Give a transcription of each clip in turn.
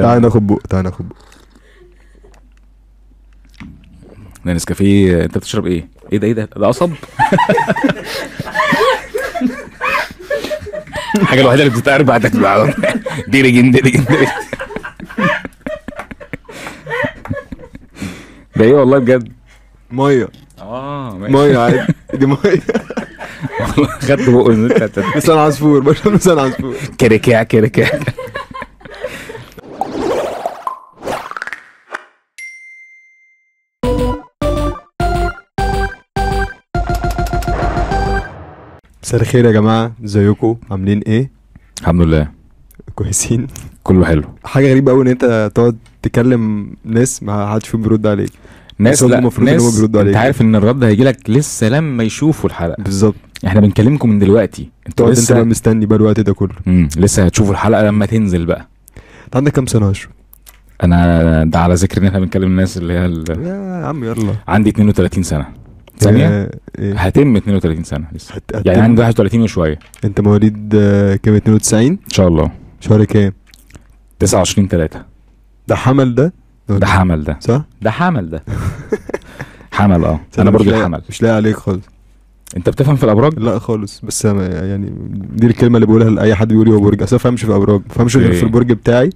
تعال ناخد بق، تعال ناخد بق. ده نسكافيه. انت بتشرب ايه؟ ايه ده؟ ايه ده؟ ده قصب؟ الحاجة الوحيدة اللي بتتعرف بعدك ديرجن ديرجن ديرجن. ده ايه والله بجد؟ مية. ماشي. مية عادي، دي مية. والله خدت بقه ان انت لسان عصفور، بشرب لسان عصفور. كركع كركع. مساء الخير يا جماعة، ازيكم؟ عاملين ايه؟ الحمد لله كويسين، كله حلو. حاجة غريبة قوي ان انت تقعد تكلم ناس ما حدش فيهم بيرد عليك. ناس لا، المفروض ان هم بيردوا عليك. انت عارف ان الرد هيجي لك لسه لما يشوفوا الحلقة. بالظبط، احنا بنكلمكم من دلوقتي. انت لسه بقى مستني بقى الوقت ده كله. لسه هتشوفوا الحلقة لما تنزل بقى. انت عندك كام سنة يا اشرف؟ انا ده على ذكر ان احنا بنكلم الناس اللي هي يا عم يلا. عندي 32 سنة. ثانية إيه؟ هتم 32 سنة لسه. يعني عندي 31 وشوية. انت مواليد كام؟ 92 ان شاء الله. شهر كام؟ 29/3. ده حمل ده؟ ده حمل ده، صح؟ ده حمل ده. حمل. انا برج الحمل. مش لاقي عليك خالص. انت بتفهم في الابراج؟ لا خالص، بس أنا يعني دي الكلمة اللي بقولها لاي حد بيقول لي هو برج. اصل ما بفهمش في الابراج، ما بفهمش غير في البرج بتاعي،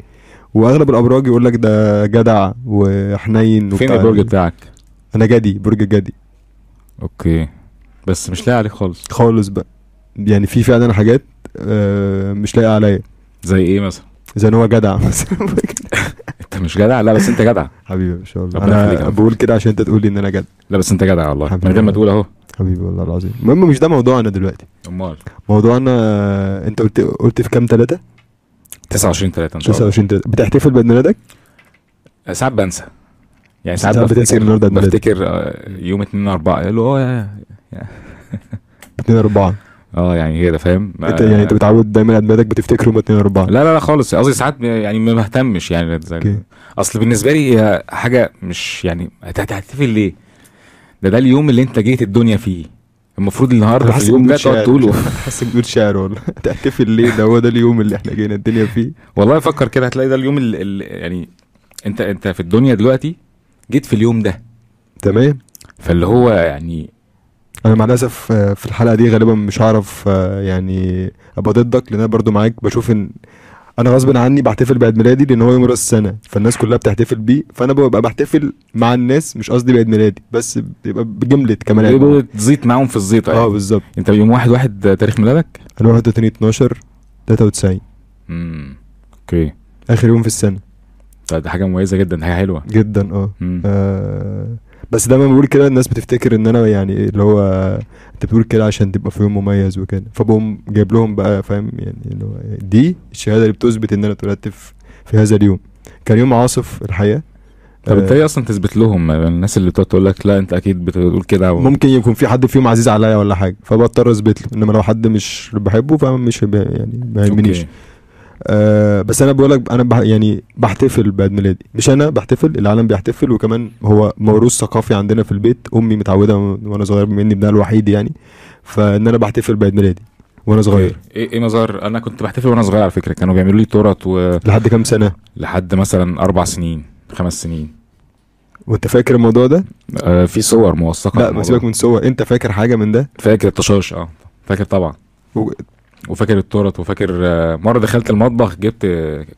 واغلب الابراج يقول لك ده جدع وحنين وبتاع. فين البرج بتاعك؟ انا جدي، برج الجدي. okay، بس مش لاقي عليك خالص خالص بقى. يعني في فعلا حاجات مش لاقي عليا. زي ايه مثلا؟ زي ان هو جدع مثلا. انت مش جدع؟ لا بس انت جدع حبيبي ان شاء الله. انا بقول كده عشان انت تقول لي ان انا جدع. لا بس انت جدع والله من غير ما تقول اهو. حبيبي والله العظيم. المهم مش ده موضوعنا دلوقتي. امال موضوعنا؟ انت قلت في كام؟ 3 29/3 ان شاء الله. 29/3. بتحتفل بعيد ميلادك؟ ساعات بنسى يعني. ساعات بفتكر بفتكر يوم 2/4 اللي هو 2/4. يعني كده فاهم انت. يعني انت بتعود دايما عيد ميلادك بتفتكره يوم 2/4؟ لا لا لا خالص، قصدي ساعات يعني ما بهتمش يعني. اصل بالنسبة لي هي حاجة مش يعني هتحتفل ليه؟ ده اليوم اللي انت جيت الدنيا فيه، المفروض النهارده في اليوم ده تقعد تقوله. حاسس بتقول شعر والله. هتحتفل ليه؟ ده هو ده اليوم اللي احنا جينا الدنيا فيه. والله فكر كده هتلاقي ده اليوم اللي يعني انت في الدنيا دلوقتي جيت في اليوم ده. تمام. فاللي هو يعني انا مع الاسف في الحلقة دي غالبا مش هعرف يعني ابقى ضدك، لان انا برضو معاك بشوف ان انا غصب عني بحتفل بعيد ميلادي لان هو يوم راس السنة، فالناس كلها بتحتفل بيه، فانا ببقى بحتفل مع الناس. مش قصدي بعيد ميلادي، بس بيبقى بجملة كمان يعني بتزيط معاهم في الزيطة يعني. بالظبط. انت يوم 1/1 تاريخ ميلادك؟ انا 31/12/93. okay، اخر يوم في السنة. طيب ده حاجة مميزة جدا، حاجة حلوة جدا. بس دايما بقول كده الناس بتفتكر ان انا يعني اللي هو انت بتقول كده عشان تبقى في يوم مميز وكده، فبقوم جايب لهم بقى فاهم يعني اللي هو دي الشهادة اللي بتثبت ان انا اتولدت في هذا اليوم. كان يوم عاصف الحقيقة. طب انت ايه اصلا تثبت لهم؟ الناس اللي بتقعد تقول لك لا انت اكيد بتقول كده ممكن يكون في حد فيهم عزيز عليا ولا حاجة، فبضطر اثبت له. انما لو حد مش بحبه فمش يعني ما يهمنيش. بس انا بقولك انا يعني بحتفل بعيد ميلادي. مش انا بحتفل، العالم بيحتفل. وكمان هو موروث ثقافي عندنا في البيت، امي متعوده وانا صغير بما اني ابنها الوحيد يعني، فان انا بحتفل بعيد ميلادي وانا صغير. ايه مظهر؟ انا كنت بحتفل وانا صغير على فكرة. كانوا بيعملوا لي تورت لحد كام سنة؟ لحد مثلا 4 سنين 5 سنين. وانت فاكر الموضوع ده؟ في صور موثقة. لا ما سيبك من صور، انت فاكر حاجة من ده؟ فاكر الطشاش. فاكر طبعا. وفاكر التورت، وفاكر مرة دخلت المطبخ جبت،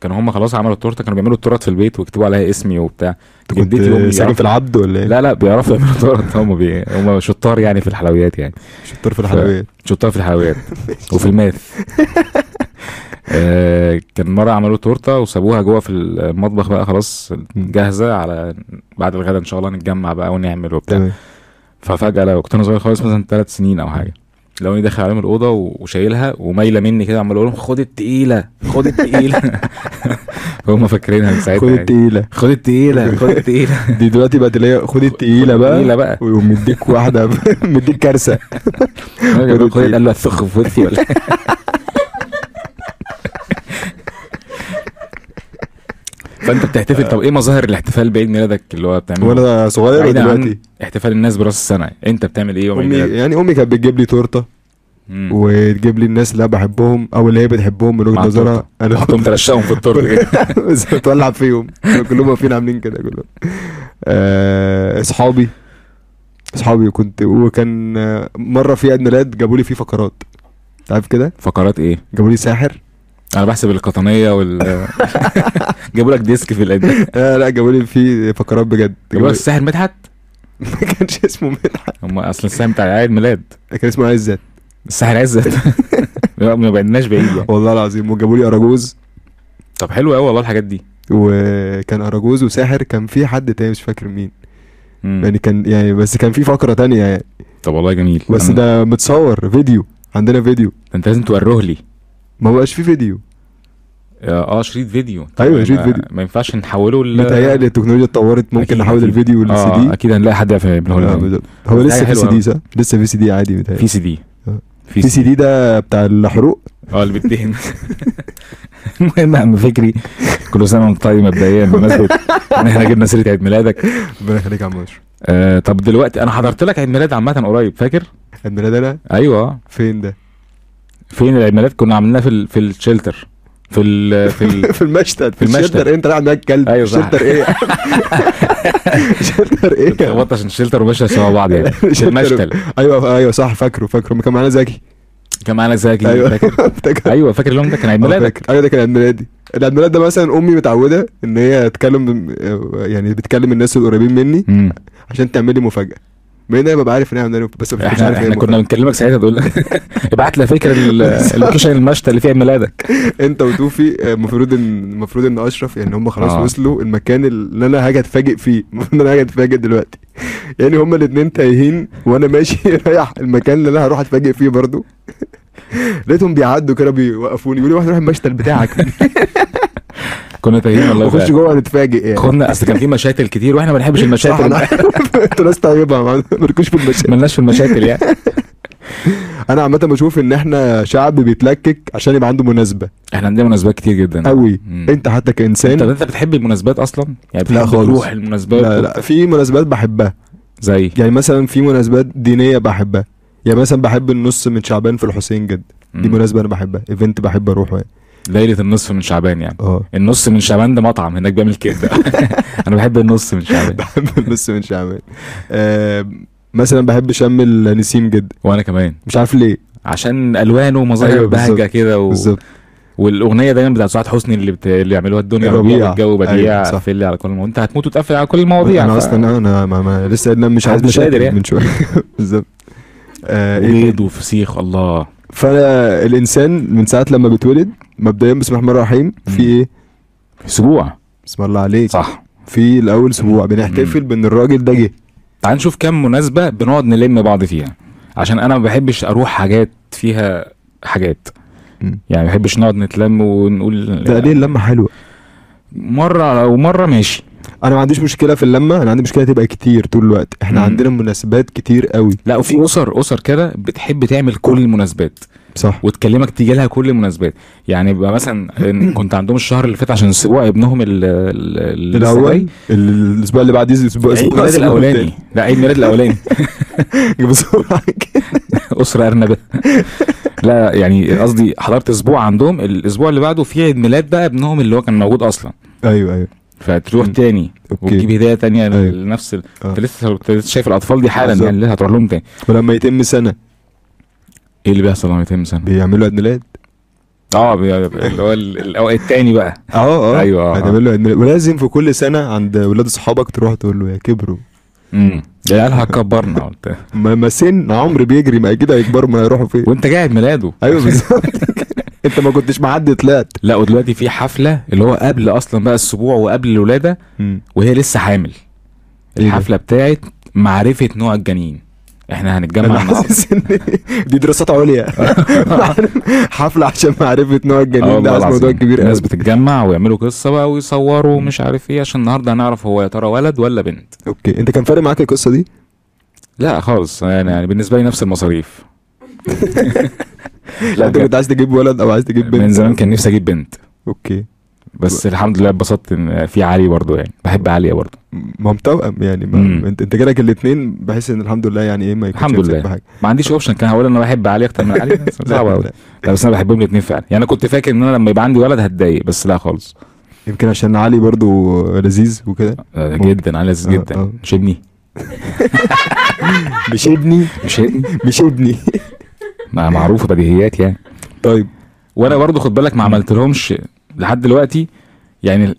كانوا هم خلاص عملوا التورتة، كانوا بيعملوا التورت في البيت ويكتبوا عليها اسمي وبتاع. جدتي وامي ساكن في العبد ولا ايه؟ لا لا بيعرفوا يعملوا تورت هم. هم شطار يعني في الحلويات يعني. شطار في الحلويات. شطار في الحلويات وفي ال math. كان مرة عملوا تورته وسابوها جوه في المطبخ بقى خلاص جاهزة على بعد الغدا ان شاء الله نتجمع بقى ونعمل وبتاع. ففجاه لو كنت انا صغير خالص مثلا 3 سنين او حاجة، لو اني داخل عليهم الاوضة وشايلها ومايله مني كده عمال اقول لهم خد التقيله خد التقيله. هم فاكرينها من ساعتها. خد التقيله خد التقيله خد التقيله. دي دلوقتي بقت اللي هي خد التقيله بقى، ويقوم مديك واحدة مديك كارثة. قال له الثخ في وشي ولا. فانت بتحتفل. طب ايه مظاهر الاحتفال بعيد ميلادك اللي هو بتعمله وانا صغير ودلوقتي؟ احتفال الناس براس السنة انت بتعمل ايه يوم عيد ميلادك؟ يعني امي كانت بتجيب لي تورته. وتجيب لي الناس اللي انا بحبهم او اللي هي بتحبهم من وجهه نظرها. انا تحطهم ترشقهم في التورتة كده تولع فيهم كلهم واقفين عاملين كده كلهم. اصحابي كنت، وكان مرة في عيد ميلاد جابوا لي فيه فقرات، عارف كده فقرات ايه؟ جابوا لي ساحر، انا بحسب القطنيه وال جابوا لك disc في العيد. لا جابوا لي فيه فقرات بجد. جابوا لك الساحر مدحت؟ ما كانش اسمه مدحت، هم اصلا الساحر بتاع عيد ميلاد كان اسمه عزت، الساحر عزت. ما بعدناش بعيد يعني. والله العظيم. وجابوا لي اراجوز. طب حلو قوي والله الحاجات دي. وكان اراجوز وساحر، كان في حد تاني مش فاكر مين. يعني كان يعني بس كان في فقره تانية يعني. طب والله جميل. بس ده متصور فيديو، عندنا فيديو. انت لازم توريه لي. ما بقاش في فيديو. شريط فيديو. ايوه شريط فيديو، ما ينفعش نحوله. متهيألي التكنولوجيا اتطورت، ممكن نحول الفيديو للسي دي. اكيد هنلاقي حد يعرف يعمله لنا. هو لسه في سي دي صح؟ لسه في سي دي عادي متهيألي. في سي دي. في سي دي ده بتاع الحروق اللي بيدهن. المهم يا عم فكري، كل سنة وانت طيب. مبدئيا بمناسبة ان احنا جبنا سيره عيد ميلادك، ربنا يخليك يا عم اشرف. طب دلوقتي انا حضرت لك عيد ميلاد عامة قريب، فاكر عيد ميلاد انا؟ ايوه. فين ده؟ فين العيد ميلاد؟ كنا عاملينها في ال shelter، في ال في ال في المشتل. في ال shelter. انت قاعد معاك كلب. ايوه صح. shelter ايه؟ shelter ايه؟ اتلخبطت عشان shelter ومشتل شبه بعض يعني. المشتل. ايوه ايوه صح، فاكره. كان معانا زكي. ايوه فاكر. ايوه فاكر اليوم ده كان عيد ميلادك. ايوه ده كان عيد ميلادي. العيد ميلاد ده مثلا امي متعوده ان هي تكلم، يعني بتكلم الناس القريبين مني عشان تعمل لي مفاجاة. مع ان انا ببقى عارف ان انا، بس مش عارف. احنا كنا بنكلمك ساعتها تقول ابعت لي فكرة ال location المشتى اللي فيه عيد ميلادك. انت وتوفي المفروض ان اشرف يعني هم خلاص وصلوا المكان اللي انا هاجي اتفاجئ فيه. المفروض ان انا هاجي اتفاجئ دلوقتي يعني. هم الاثنين تايهين وانا ماشي رايح المكان اللي انا هروح اتفاجئ فيه برضو. لقيتهم بيعدوا كده بيوقفوني يقولوا لي واحد روح المشتل بتاعك. كنا تايهين والله. نخش جوه نتفاجئ يعني. كنا اصل كان في مشاكل كتير واحنا ما بنحبش المشاكل. انتوا ناس طيبة، ما مالكوش في المشاكل. مالناش في المشاكل يعني. انا عامة بشوف ان احنا شعب بيتلكك عشان يبقى عنده مناسبة. احنا عندنا مناسبات كتير جدا قوي. انت حتى كانسان، انت بتحب المناسبات اصلا يعني؟ لا خالص. تروح المناسبات؟ لا في مناسبات بحبها، زي يعني مثلا في مناسبات دينية بحبها. يعني مثلا بحب النص من شعبان في الحسين جدا، دي مناسبة انا بحبها، event بحب اروحه يعني. ليلة النصف من شعبان يعني. النص من شعبان ده مطعم هناك بيعمل كده. انا بحب النص من شعبان. بحب النص من شعبان. مثلا بحب شم النسيم جدا. وانا كمان مش عارف ليه، عشان الوانه ومظاهر. أيوة بهجة كده والاغنية دايما بتاعت سعاد حسني اللي يعملوها الدنيا ربيع الجو بديع. أيوة قفل لي على كل انت هتموت وتقفل على كل المواضيع. انا اصلا انا ما لسه مش عايز مشاكل يعني. من شوية. بالظبط. بيض وفسيخ الله. فانا الانسان من ساعة لما بيتولد مبدئيا بسم الله الرحمن الرحيم في ايه؟ اسبوع. بسم الله عليك. صح. في الاول اسبوع بنحتفل بان الراجل ده جه. تعال نشوف كام مناسبة بنقعد نلم بعض فيها، عشان انا ما بحبش اروح حاجات فيها حاجات. يعني ما بحبش نقعد نتلم ونقول ده ليه. اللمة حلوة مرة ومرة ماشي. انا ما عنديش مشكلة في اللمة، انا عندي مشكلة تبقى كتير طول الوقت. احنا عندنا مناسبات كتير قوي. لا وفي اسر كده بتحب تعمل كل المناسبات. صح. وتكلمك تيجي لها كل المناسبات. يعني بقى مثلا كنت عندهم الشهر اللي فات عشان اسبوع ابنهم الاول، الاسبوع اللي بعديه الاسبوع عيد ميلاد الاولاني. لا عيد ميلاد الاولاني. اسره ارنبه. لا يعني قصدي حضرت اسبوع عندهم، الاسبوع اللي بعده في عيد ميلاد بقى ابنهم اللي هو كان موجود اصلا. ايوه فتروح تاني وتجيب هديه تانية. أيوة. لنفس انت لسه شايف الاطفال دي حالا يعني اللي هتروح لهم تاني. ولما يتم سنة ايه اللي بيحصل لما يتم سنة؟ بيعملوا عيد ميلاد. اللي هو الاوقات التاني بقى. ايوه هتعمل له عيد ميلاد. ولازم في كل سنة عند ولاد اصحابك تروح تقول له يا كبروا. يا قالها كبرنا. ما سن عمر بيجري، ما اكيد هيكبروا، ما هيروحوا فين وانت قاعد ميلاده. ايوه بالظبط. انت ما كنتش معدي طلعت. لا ودلوقتي في حفلة اللي هو قبل اصلا بقى الاسبوع وقبل الولادة وهي لسه حامل. الحفلة بتاعت معرفة نوع الجنين. احنا هنتجمع. دي دراسات عليا. حفلة عشان معرفة نوع الجنين، ده موضوع كبير. الناس بتتجمع ويعملوا قصة بقى ويصوروا ومش عارف ايه، عشان النهارده هنعرف هو يا ترى ولد ولا بنت. okay. انت كان فارق معاك القصة دي؟ لا خالص، يعني بالنسبة لي نفس المصاريف. لا انت كنت عايز تجيب ولد او عايز تجيب بنت؟ من زمان كان نفسي اجيب بنت. okay. بس الحمد لله اتبسطت ان في علي برضو، يعني بحب علي برضو. ما هم توأم يعني، انت جالك الاثنين، بحس ان الحمد لله يعني ايه ما يكونش الحمد لله ما عنديش option، كان هقول انا بحب علي اكتر من علي صعب قوي. لا بس انا بحبهم الاثنين فعلا يعني. انا كنت فاكر ان انا لما يبقى عندي ولد هتضايق، بس لا خالص. يمكن عشان علي برضو لذيذ وكده. جدا علي لذيذ جدا. مش ابني. مش ابني، مش ابني، مش ابني. ما معروفة بديهيات يعني. طيب وانا برضو خد بالك ما عملتلهمش لحد دلوقتي يعني.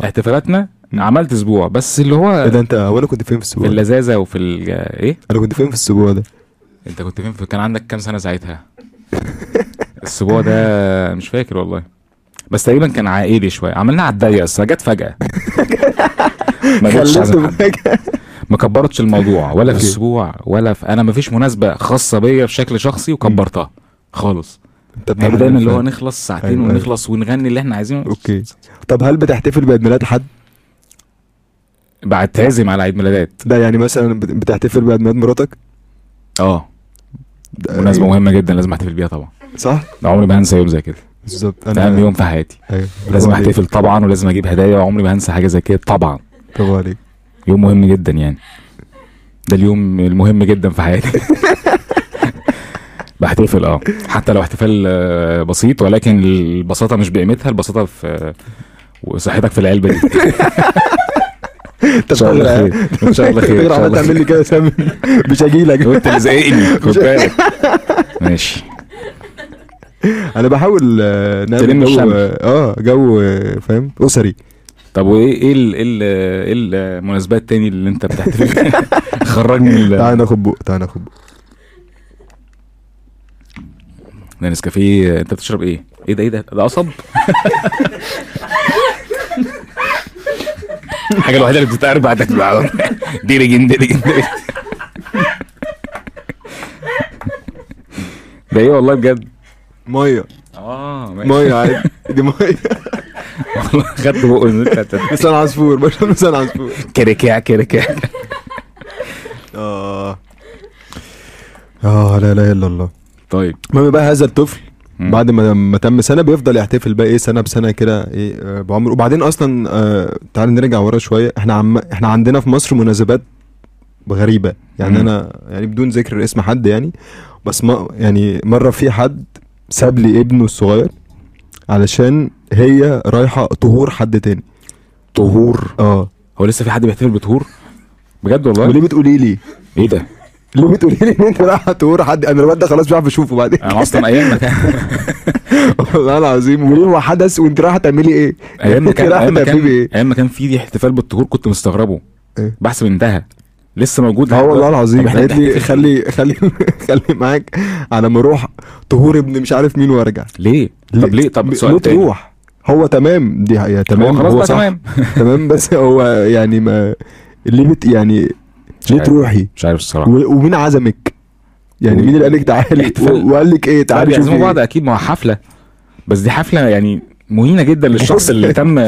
احتفالاتنا عملت اسبوع بس، اللي هو ايه ده؟ انت وانا كنت فين في الاسبوع؟ في اللذاذه وفي ايه؟ انا كنت فين في الاسبوع ده؟ انت كنت فين؟ كان عندك كام سنة ساعتها؟ الاسبوع ده مش فاكر والله، بس تقريبا كان عائلي شوية، عملناها على الضيق، بس جت فجاة. ما جتش، ما كبرتش الموضوع ولا في الاسبوع ولا في، انا ما فيش مناسبة خاصة بيا بشكل شخصي وكبرتها خالص. بحب دايما اللي هو نخلص ساعتين. أيوة. ونخلص ونغني اللي احنا عايزينه. okay. طب هل بتحتفل بعيد ميلاد حد؟ بعتزم على عيد ميلادات ده يعني، مثلا بتحتفل بعيد ميلاد مراتك؟ اه مناسبة مهمة جدا لازم احتفل بيها طبعا. صح؟ ده عمري ما هنسى يوم زي كده. بالظبط، انا اهم يوم في حياتي. أيوة. لازم احتفل طبعا، ولازم اجيب هدايا، وعمري ما هنسى حاجة زي كده طبعا. برافو عليك. يوم مهم جدا يعني، ده اليوم المهم جدا في حياتي. بحتفل حتى لو احتفال بسيط، ولكن البساطة مش بقيمتها، البساطة في وصحتك في العلبة دي. ان شاء الله خير، ان شاء الله خير. انت تعمل لي كده سامي، مش هجيلك. وانت اللي زايقني خد بالك. ماشي. انا بحاول نعمل جو جو فاهم اسري. طب وايه ايه ايه المناسبات التاني اللي انت بتحتفل؟ خرجني. تعال ناخد بق، تعال ناخد بق. ده نسكافيه. انت بتشرب ايه؟ ايه ده؟ ايه ده؟ ده قصب؟ الحاجة الوحيدة اللي بتتقرب بعدك ديرجن ديرجن ديرجن. ده ايه والله بجد؟ مية. مية عادي، دي مية. والله خدت بقه. لسان عصفور، بشرب لسان عصفور. كركع كركع. لا اله الا الله. طيب المهم بقى هذا الطفل بعد ما تم سنة بيفضل يحتفل بقى ايه سنة بسنة كده ايه بعمره. وبعدين اصلا تعال نرجع ورا شوية. احنا عندنا في مصر مناسبات غريبة يعني. انا يعني بدون ذكر اسم حد يعني، بس ما يعني مرة في حد ساب لي ابنه الصغير علشان هي رايحة طهور حد تاني. طهور؟ هو لسه في حد بيحتفل بطهور بجد والله؟ وليه بتقولي لي ايه ده؟ ليه بتقولي لي ان انت رايحة طهور حد؟ انا الواد ده خلاص مش عارف اشوفه بعدين. انا اصلا ايام ما كان والله العظيم، وليه هو حدث وانت رايحة تعملي ايه؟ ايام ما كان ايام ما كان في احتفال بالطهور كنت مستغربه. إيه؟ بحسب انتهى، لسه موجود. والله العظيم قالت لي خلي خلي خلي معاك على ما اروح طهور ابن مش عارف مين وارجع. ليه؟ طب ليه؟ طب سؤال تاني. تروح هو تمام، دي حقيقة تمام، هو خلاص تمام. تمام، بس هو يعني ما اللي بت يعني ليه تروحي؟ مش عارف الصراحة. ومين عزمك؟ يعني مين اللي قال لك تعالي وقال لك ايه تعالي؟ شوفي بعض اكيد، ما هو حفلة، بس دي حفلة يعني مهينة جدا للشخص اللي تم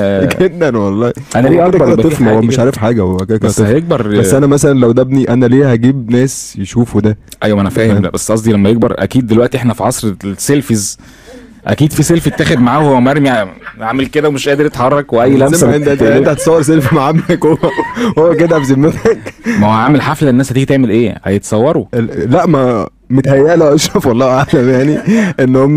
جدا والله. انا ليه اكبر طفل هو مش عارف حاجة، هو كده بس هيكبر. بس انا مثلا لو ده ابني انا ليه هجيب ناس يشوفوا ده؟ ايوه ما انا فاهم، لا بس قصدي لما يكبر اكيد. دلوقتي احنا في عصر ال selfies، اكيد في سيلفي اتاخد معاه وهو مرمي عامل كده ومش قادر يتحرك واي لمسه. انت هتصور سيلفي مع عمك وهو كده بذمتك؟ ما هو عامل حفلة، الناس هتيجي تعمل ايه؟ هيتصوروا؟ لا ما متهيأله اشرف والله اعلم يعني ان هم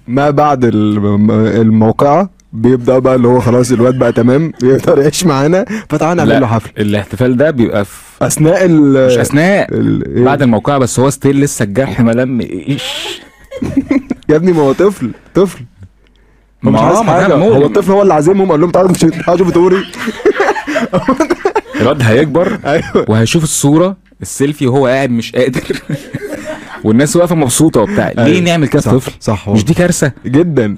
ما بعد الموقعة بيبدأ بقى اللي هو خلاص الواد بقى تمام يقدر يعيش معانا، فتعالى نعمل له حفلة. الاحتفال ده بيبقى في اثناء مش اثناء بعد الموقعة، بس هو still لسه الجرح ما لم ايش. يا ابني ما هو طفل، طفل هو مش عايز حاجة، هو الطفل هو اللي عازمهم قال لهم تعالوا شوفوا طهوري. الواد هيكبر وهيشوف الصورة السيلفي وهو قاعد مش قادر والناس واقفة مبسوطة وبتاع. ليه نعمل كده طفل؟ صح، مش دي كارثة جدا؟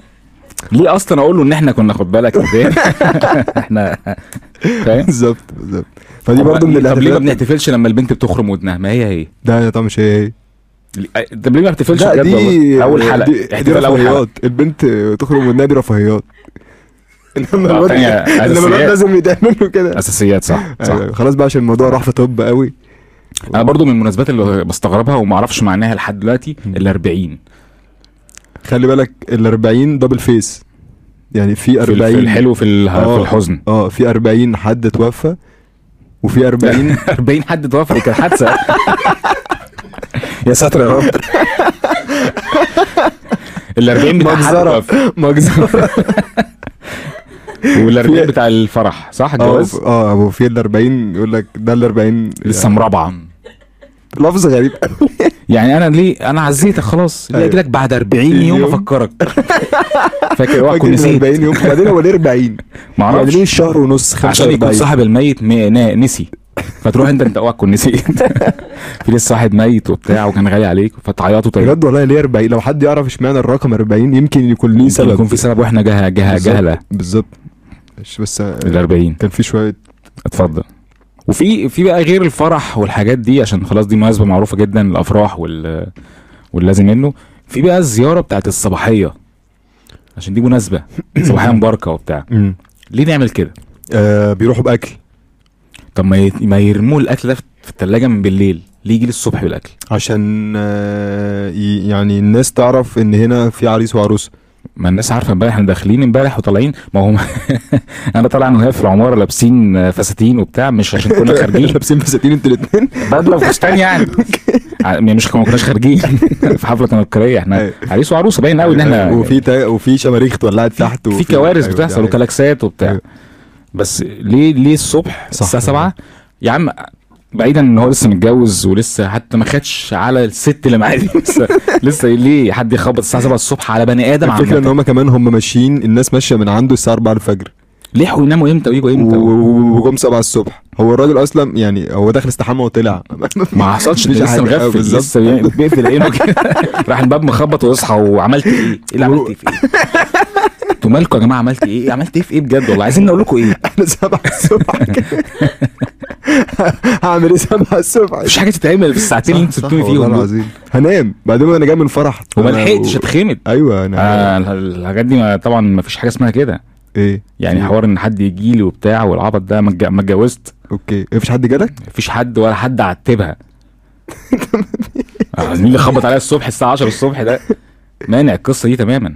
ليه اصلا اقول له ان احنا كنا خد بالك قدام احنا فاهم؟ بالظبط بالظبط. فدي برضه من الاحتفالات. طب ليه ما بنحتفلش لما البنت بتخرم ودنها؟ ما هي هي ده طبعا مش هي هي. طب ليه ما بنحتفلش بجد والله؟ اول حلقة احتفال اول حلقة البنت تخرم ودنها دي رفاهيات، انما الواد لازم يتعمل له كده اساسيات. صح صح. خلاص بقى عشان الموضوع راح في طب قوي. انا برضو من المناسبات اللي بستغربها وما اعرفش معناها لحد دلوقتي ال40. خلي بالك ال40 double face. يعني في 40 في الحلو، في الحزن. في 40 حد توفى، وفي 40 40 حد توفى، دي كانت حادثه. يا ساتر يا رب. ال 40 بتاع مجزرة، مجزرة. وال 40 بتاع الفرح صح، الجواز. وفي ال 40 يقول لك ده ال 40 لسه مرابعه. لفظ غريب. يعني انا ليه انا عزيتك خلاص، ليه اجي لك بعد 40 يوم افكرك؟ فاكر اوعى كنت نسيت 40 يوم. بعدين هو ليه 40؟ ما اعرفش يعني ليه شهر ونص، 45 عشان يكون صاحب الميت نسي، فتروح انت اوعى تكون نسيت. في لسه واحد ميت وبتاع وكان غالي عليك فتعيطوا. طيب بجد والله ليه 40؟ لو حد يعرف اشمعنى الرقم 40 يمكن يكون ليه سبب، يكون في سبب واحنا جهله. بالظبط. بس ال 40 كان في شوية. اتفضل. وفي بقى غير الفرح والحاجات دي، عشان خلاص دي مناسبة معروفة جدا، الافراح واللازم منه. في بقى الزيارة بتاعت الصباحية، عشان دي مناسبة صباحية مباركة وبتاع. ليه نعمل كده؟ بيروحوا باكل. طب ما يرموا الاكل ده في الثلاجة من بالليل، ليه يجي الصبح بالاكل؟ عشان يعني الناس تعرف ان هنا في عريس وعروسه. ما الناس عارفه. امبارح احنا داخلين امبارح وطالعين، ما هم انا طالع انا وهي في العمارة لابسين فساتين وبتاع، مش عشان كنا خارجين. لابسين فساتين انتوا الاثنين؟ بدله وفستان يعني. مش ما كناش خارجين في حفلة تنكريه، احنا عريس وعروسه باين قوي ان احنا وفي شماريخ اتولعت تحت، وفي كوارث بتحصل وكلاكسات وبتاع. بس ليه الصبح الساعة 7 يا عم؟ بعيدا ان هو لسه متجوز ولسه حتى ما خدش على الست اللي معاه دي، لسه ليه حد يخبط الساعة 7 الصبح على بني ادم؟ الفكرة ان هم كمان هم ماشيين، الناس ماشية من عنده الساعة 4 الفجر، لحقوا يناموا امتى ويجوا امتى؟ وجم 7 الصبح. هو الراجل اصلا يعني هو داخل استحمى وطلع، ما حصلش، لسه مغفل، لسه بيقفل عينه كده، راح الباب مخبط ويصحى. وعملت ايه؟ ايه اللي عملت ايه في ايه؟ انتوا مالكم يا جماعة؟ عملت ايه؟ عملت ايه في ايه بجد والله؟ عايزين نقول لكم ايه؟ احنا 7 الصبح هعمل ايه 7 الصبح؟ مفيش حاجة تتعمل في الساعتين اللي انتوا سبتوني فيهم. والله العظيم هنام بعدين، انا جاي من فرح وما لحقتش اتخمد. ايوه انا الحاجات دي طبعا مفيش حاجة اسمها كده. ايه يعني حوار ان حد يجي لي وبتاع والعبط ده؟ ما اتجوزت. okay، مفيش حد جالك؟ مفيش حد ولا حد عتبها. مين اللي خبط عليا الصبح الساعة 10 الصبح ده؟ مانع القصة دي تماما.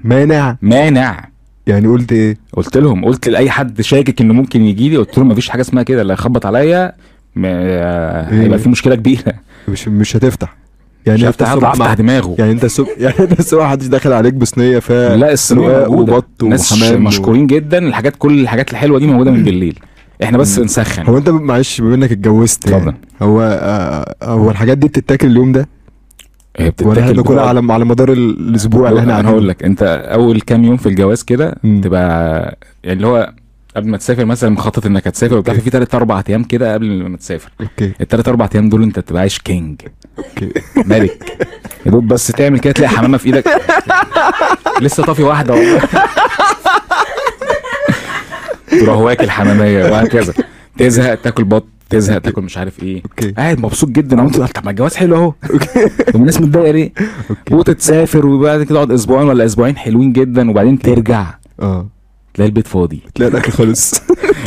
مانع. يعني قلت ايه؟ قلت لهم، قلت لاي حد شاكك انه ممكن يجي لي، قلت لهم مفيش حاجة اسمها كده، اللي هيخبط عليا هيبقى في مشكلة كبيرة. مش هتفتح يعني؟ مش هفتح دماغه يعني. انت الصبح يعني انت الصبح محدش داخل عليك بصينيه فيها؟ لا، الصينية وبط وحمام، مشكورين جدا. الحاجات، كل الحاجات الحلوة دي موجودة من بالليل، احنا بس نسخن. هو انت معلش بما انك اتجوزت يعني، هو الحاجات دي بتتاكل اليوم ده؟ هي بتتاكل كلها على مدار الاسبوع اللي احنا. انا هقول لك، انت اول كام يوم في الجواز كده تبقى يعني اللي هو قبل ما تسافر مثلا مخطط انك هتسافر وبتاع، في 3-4 ايام كده قبل ما تسافر. okay. ال 3-4 ايام دول انت بتبقى عايش king. okay. ملك. يا دوب بس تعمل كده تلاقي حمامه في ايدك لسه طافي واحدة والله، تروح واكل حماميه وهكذا. تزهق تاكل بط، تزهق تاكل مش عارف ايه. قاعد مبسوط جدا وانت طب ما الجواز حلو اهو. والناس متضايقة ليه؟ وتتسافر وبعد كده تقعد اسبوعين ولا اسبوعين حلوين جدا، وبعدين ترجع تلاقي البيت فاضي، تلاقي الاكل خلص.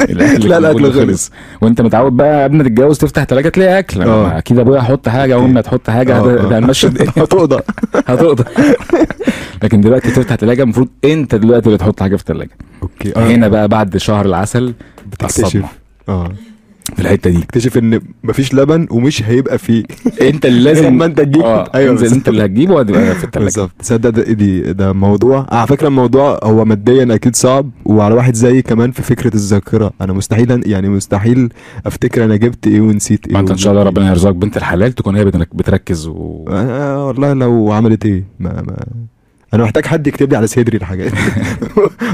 لا الاكل خلص. وانت متعود بقى قبل ما تتجوز تفتح تلاجة تلاقي اكل. اكيد ابويا هيحط حاجة وامي هتحط حاجة، ده هنمشي الدنيا. هتقضى. لكن دلوقتي تفتح تلاجة، المفروض انت دلوقتي اللي تحط حاجة في التلاجة. okay. هنا بقى بعد شهر العسل بتكتشف في الحتة دي، اكتشف ان مفيش لبن ومش هيبقى فيه. انت اللي لازم ما انت تجيب. ايوه انت اللي هتجيبه وهتبقى في الثلاجة. بالظبط. تصدق ده موضوع على فكرة. الموضوع هو ماديا اكيد صعب، وعلى واحد زيي كمان في فكرة الذاكرة. انا مستحيل يعني مستحيل افتكر انا جبت ايه ونسيت ايه. ما انت ان شاء الله ربنا يرزقك بنت الحلال تكون هي بتركز والله لو عملت ايه ما انا محتاج حد يكتب لي على صدري الحاجات.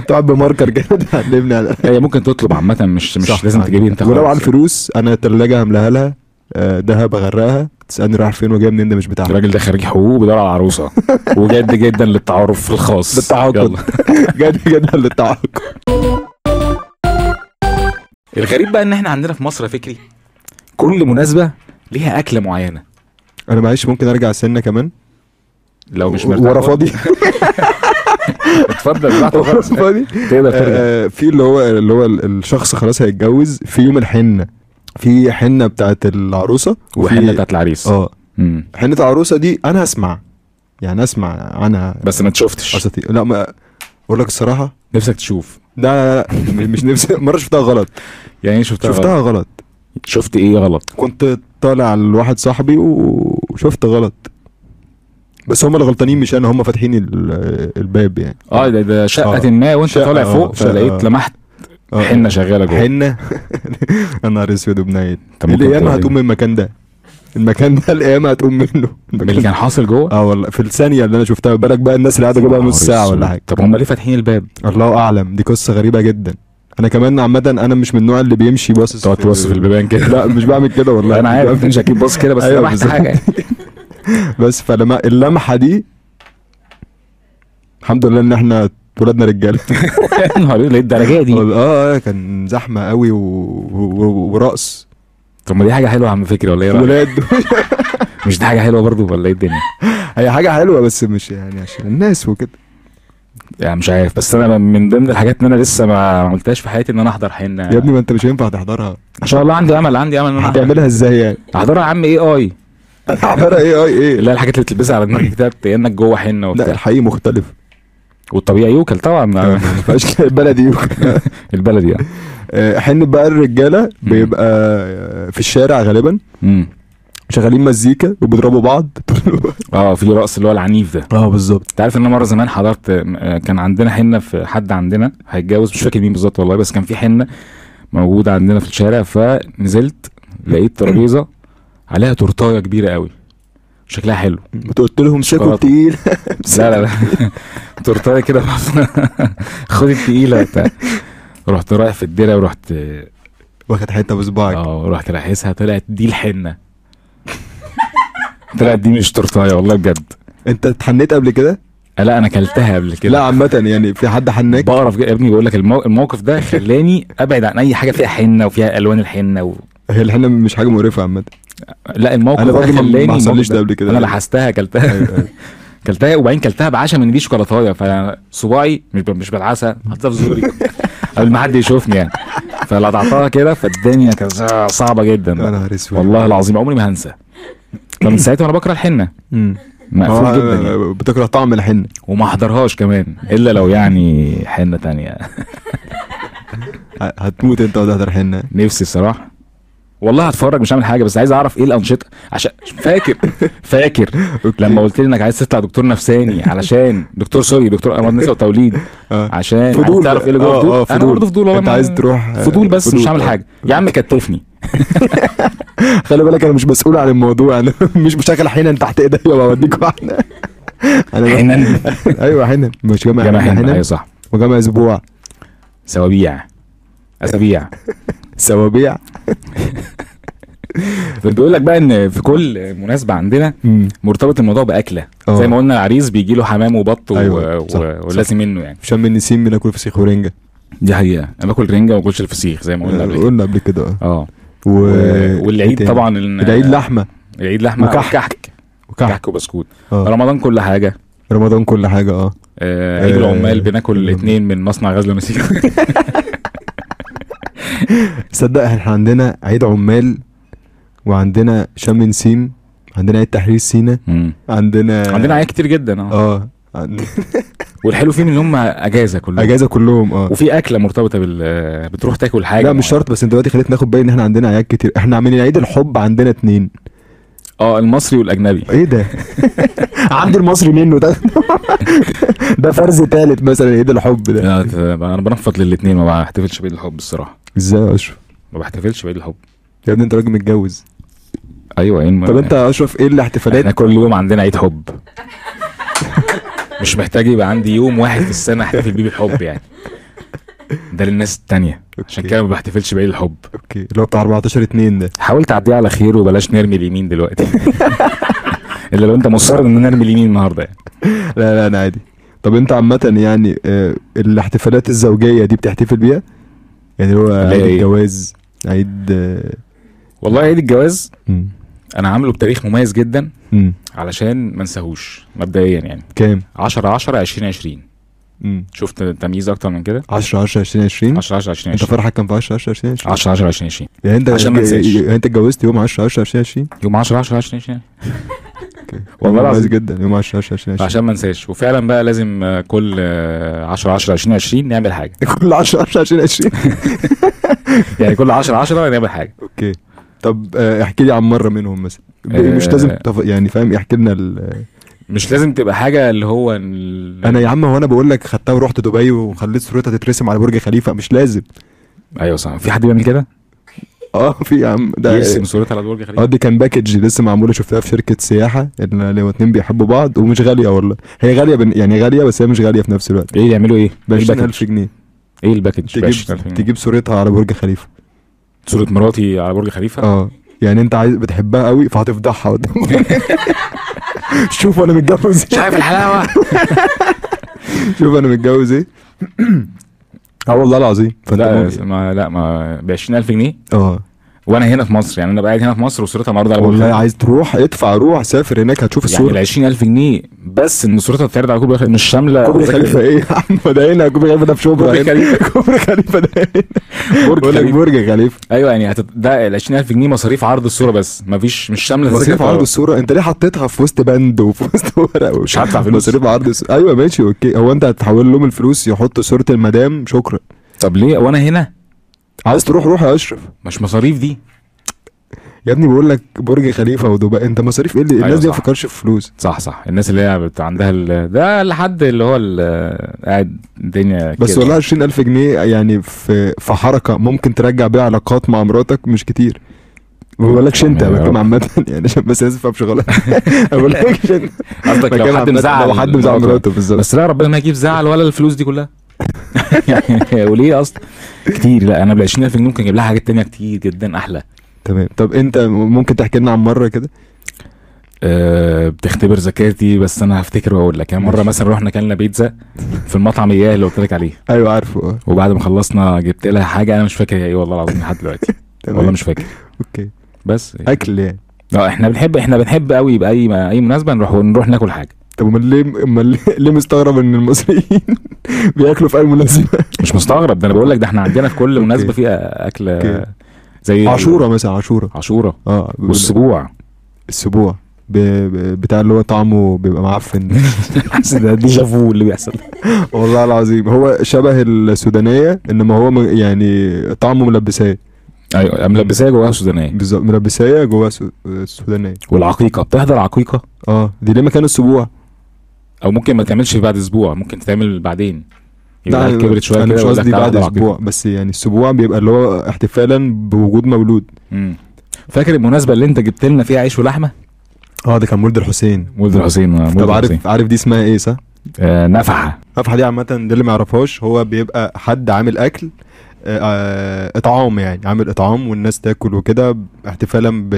تقعد ب marker كده تعلمني على. هي ممكن تطلب عامة، مش لازم تجيبي انت. ولو على الفلوس انا الثلاجة هملاها لها، دهب اغرقها، تسالني رايح فين وجاي منين، ده مش بتاعها. الراجل ده خريج حقوق بيدور على عروسه وجد جدا للتعارف الخاص للتعاقد. جد جدا للتعاقد. الغريب بقى ان احنا عندنا في مصر يا فكري كل مناسبة ليها اكله معينة. انا معلش ممكن ارجع سنة كمان لو مش مرتاح ورا فاضي. اتفضل براحتك فاضي تقدر ترجع. في اللي هو الشخص خلاص هيتجوز، في يوم الحنة، في حنة بتاعت العروسة وحنه بتاعت العريس. حنة العروسة دي انا اسمع، يعني اسمع عنها بس ما تشوفتش. لا ما اقول لك الصراحة نفسك تشوف؟ لا لا لا مش نفسي. مرة شفتها غلط. يعني ايه شفتها؟ شفتها غلط. شفت ايه غلط؟ كنت طالع لواحد صاحبي وشفت غلط، بس هم اللي غلطانين مش انا، هم فاتحين الباب يعني. ده شقه ما وانت طالع فوق فلقيت لمحت حنة شغالة جوه. حنة؟ يا نهار اسود وبنيل. القيامة هتقوم من المكان ده، المكان ده القيامة هتقوم منه. اللي كان حاصل جوه؟ والله في الثانية اللي انا شفتها. بالك بقى الناس اللي قاعدة جوه بقى نص ساعة ولا حاجة. طب هم ليه فاتحين الباب؟ الله اعلم، دي قصة غريبة جدا. انا كمان عامة انا مش من النوع اللي بيمشي باصص تقعد تبص في البيبان كده. لا مش بعمل كده والله. انا عارف مش اكيد باص كده، بس لمحت حاجة. بس فلما اللمحه دي الحمد لله ان احنا اتولدنا رجاله. يا نهار اسود للدرجة دي؟ كان زحمة قوي ورقص. طب ما دي حاجة حلوة يا عم فكري ولا ايه رايك؟ ولاد. مش دي حاجة حلوة برضو ولا ايه الدنيا؟ هي حاجة حلوة بس مش يعني عشان الناس وكده يعني، مش عارف. بس انا من ضمن الحاجات ان انا لسه ما عملتهاش في حياتي ان انا احضر حنة. يا ابني ما انت مش هينفع تحضرها. ان شاء الله عندي امل، عندي امل ان انا هتعملها ازاي يعني؟ احضرها يا عم اي احضرها اي ايه؟ لا الحاجات اللي بتلبسها على دماغك كده كانك جوه حنة وبتاع. لا الحقيقي مختلف، والطبيعي يوكل طبعا، ما ينفعش البلدي يوكل. البلدي يعني. حنة بقى الرجالة بيبقى في الشارع غالبا، شغالين مزيكا وبيضربوا بعض. في رقص اللي هو العنيف ده. بالظبط. انت عارف ان انا مرة زمان حضرت، كان عندنا حنة في حد عندنا هيتجوز، مش فاكر مين بالظبط والله، بس كان في حنة موجودة عندنا في الشارع. فنزلت لقيت ترابيزة عليها تورتايه كبيرة قوي شكلها حلو. قلت لهم شكله تقيل. لا لا لا تورتايه كده خد التقيله. رحت رايح في الدرة ورحت واخد حتة بصباعك. ورحت راحسها، طلعت دي الحنة. طلعت دي مش تورتايه والله بجد. انت اتحنيت قبل كده؟ لا انا اكلتها قبل كده. لا عامة يعني في حد حناك؟ بقرف يا ابني، بقول لك الموقف ده خلاني ابعد عن اي حاجة فيها حنة وفيها الوان الحنة هي الحنة مش حاجة مقرفة عامة. لا الموقف ده خلاني، ما حصليش ده قبل كده. انا لحستها اكلتها. أيوة. كلتها وبعدين كلتها بعشم ان دي شوكولاتايه، فصباعي مش بالعسل حطيتها في زوري قبل ما حد يشوفني يعني، فلطعتها كده، فالدنيا كانت صعبة جدا. يا نهار اسود والله العظيم عمري ما هنسى. فمن ساعتها وانا بكره الحنة، مقفول جدا يعني. بتكره طعم الحنة وما احضرهاش كمان الا لو يعني حنة تانية. هتموت انت وتحضر حنة؟ نفسي الصراحة والله، هتفرج مش هعمل حاجة، بس عايز اعرف ايه الانشطة، عشان فاكر لما قلت لي انك عايز تطلع دكتور نفساني علشان دكتور sorry دكتور امراض نساء وتوليد، عشان فضول تعرف ايه اللي جوه. فضول. انا برضه فضول والله. انت عايز تروح فضول بس فضول. مش هعمل حاجة يا عم، كتفني. خلي بالك انا مش مسؤول عن الموضوع، انا مش بشغل حنن تحت ايديا وبوديك واحدة. حنن؟ ايوه حنن، مش جامع حنن. ايوه صح. وجامع اسبوع، سوابيع، اسابيع، سوابيع. بيقول لك بقى ان في كل مناسبة عندنا مرتبط الموضوع باكله، زي ما قلنا العريس بيجي له حمام وبط ولازم منه يعني. شم النسيم بناكل فسيخ ورنجه. دي حقيقة، انا باكل رنجه وما باكلش الفسيخ زي ما قلنا قبل كده. قلنا قبل كده. والعيد طبعا، العيد لحمه، العيد لحمه وكحك، وكحك وبسكوت. رمضان كل حاجة، رمضان كل حاجة. عيد العمال بناكل الاثنين من مصنع غزل ونسيج. صدق احنا عندنا عيد عمال، وعندنا شم نسيم، عندنا عيد تحرير سينا، عندنا عيد كتير جدا. والحلو فيهم ان هم اجازه كلهم، اجازه كلهم. وفي اكله مرتبطة بتروح تاكل حاجة. لا مش شرط، بس انت دلوقتي خليتني ناخد بالي ان احنا عندنا اعياد كتير. احنا عاملين عيد الحب عندنا 2، المصري والاجنبي. ايه ده؟ عند المصري منه ده. ده فرز ثالث مثلا عيد الحب ده. انا بنفض للاثنين، ما بحتفلش بعيد الحب الصراحة. ازاي يا اشرف؟ ما بحتفلش بعيد الحب يا ابني، انت راجل متجوز. ايوه. طب انت يا اشرف ايه الاحتفالات؟ احنا كل يوم عندنا عيد حب. مش محتاج يبقى عندي يوم واحد في السنة احتفل بيه بالحب يعني، ده للناس التانية. عشان كده ما بحتفلش بعيد الحب. okay، اللي هو بتاع 14/2 ده. حاول تعديه على خير وبلاش نرمي اليمين دلوقتي. الا لو انت مصر ان نرمي اليمين النهارده يعني. لا لا انا عادي. طب انت عامة يعني الاحتفالات الزوجية دي بتحتفل بيها؟ يعني هو عيد الجواز، عيد والله عيد الجواز انا عامله بتاريخ مميز جدا علشان ما انساهوش مبدئيا يعني. كام؟ 10/10/2020. شفت تمييز اكتر من كده؟ 10/10/2020. 10/10/2020. انت فرحك كان في 10/10/2020؟ 10/10/2020. يعني انت عشان ما انساش. يعني انت اتجوزت يوم 10/10/2020؟ يوم 10/10/2020. okay والله كويس العظيم. جدا، يوم 10 10 20 20. عشان ما انساش. وفعلا بقى لازم كل 10 10 20 20 نعمل حاجة. كل 10 10 20 20. يعني كل 10 10 نعمل حاجة. okay. طب احكي لي عن مرة منهم مثلا، مش لازم يعني فاهم، احكي لنا مش لازم تبقى حاجة اللي هو انا يا عم، هو انا بقول لك خدتها ورحت دبي وخليت صورتها تترسم على برج خليفة، مش لازم. ايوه صح، في حد بيعمل كده؟ في يا عم ده يرسم صورتها على برج خليفة. دي كان package لسه معمولة، شفتها في شركة سياحة، ان لو اتنين بيحبوا بعض، ومش غالية والله، هي غالية يعني غالية، بس هي مش غالية في نفس الوقت. ايه يعملوا ايه؟ ب 20000 جنيه. ايه ال package؟ تجيب صورتها على برج خليفة. صوره مراتي على برج خليفة؟ يعني انت عايز بتحبها قوي فهتفضحها قدام. شوف انا متجوز، شايف الحلاوة؟ شوف انا متجوز ايه. والله العظيم. لا ما ب 20000 جنيه. وانا هنا في مصر، يعني انا قاعد هنا في مصر وصورتها معروضة على برج والله عايز تروح ادفع، روح سافر هناك هتشوف الصورة. يعني ال 20000 جنيه بس ان صورتها تتعرض على كوبري خليفة، مش شاملة كوبري خليفة. ايه يا عم ده هنا كوبري خليفة، ده في شبرا. كوبري خليفة ده هنا برج خليفة. ايوه يعني ده ال 20000 جنيه مصاريف عرض الصورة بس، مفيش، مش شاملة مصاريف عرض الصورة. انت ليه حطيتها في وسط بند وفي وسط ورق؟ مش هدفع فلوس مصاريف عرض الصورة. ايوه ماشي okay، هو انت هتحول لهم الفلوس يحطوا صوره المدام؟ شكرا. طب ليه وانا هنا؟ عايز تروح روح يا اشرف. مش مصاريف دي يا ابني، بقول لك برج خليفة ودبي، انت مصاريف ايه اللي الناس دي ما بتفكرش في فلوس. صح، الناس اللي هي عندها ده لحد اللي هو قاعد الدنيا بس والله 20000 جنيه يعني في حركة ممكن ترجع بيها علاقات مع مراتك مش كتير. ما بقولكش انت، بتكلم عامة يعني عشان بس الناس ما تفهمش غلط. ما بقولكش انت قصدك لو حد مزعل، لو حد مزعل مراته بالظبط. بس لا ربنا ما يجيب زعل ولا الفلوس دي كلها. يعني وليه اصلا كتير؟ لا انا بال 20000 جنيه ممكن اجيب لها حاجات تانية كتير جدا احلى. تمام. طب انت ممكن تحكي لنا عن مرة كده؟ بتختبر ذاكرتي، بس انا هفتكر واقول لك. يعني مرة مثلا رحنا كلنا بيتزا في المطعم اياه اللي قلت لك عليه. ايوه عارفه. وبعد ما خلصنا جبت لها حاجة انا مش فاكر هي ايه والله العظيم لحد دلوقتي. والله مش فاكر. okay بس اكل يعني. احنا بنحب قوي باي اي مناسبة نروح ناكل حاجة. طب امال ليه مستغرب ان المصريين بياكلوا في اي مناسبة؟ مش مستغرب، ده انا بقول لك ده احنا عندنا في كل مناسبة فيها اكل. زي عاشوره مثلا. عاشوره والسبوع. السبوع بتاع اللي هو طعمه بيبقى معفن. حاسس ده déjà vu اللي بيحصل. والله العظيم هو شبه السودانية، انما هو يعني طعمه ملبسيه. ايوه ملبسيه جواها سودانيه. بالظبط، ملبسيه جواها السودانية. والعقيقه، بتحضر عقيقة؟ دي ليه مكان السبوع؟ او ممكن ما تعملش بعد اسبوع، ممكن تتعمل بعدين. يبقى كبرت شوية كده. انا مش قصدي بعد اسبوع، بس يعني السبوع بيبقى اللي هو احتفالا بوجود مولود. فاكر المناسبة اللي انت جبت لنا فيها عيش ولحمه؟ ده كان مولد الحسين. مولد الحسين. طب عارف دي اسمها ايه صح؟ نفحة. نفحة دي عامة، ده اللي ما يعرفهاش، هو بيبقى حد عامل اكل، اطعام، يعني عامل اطعام والناس تاكل وكده احتفالا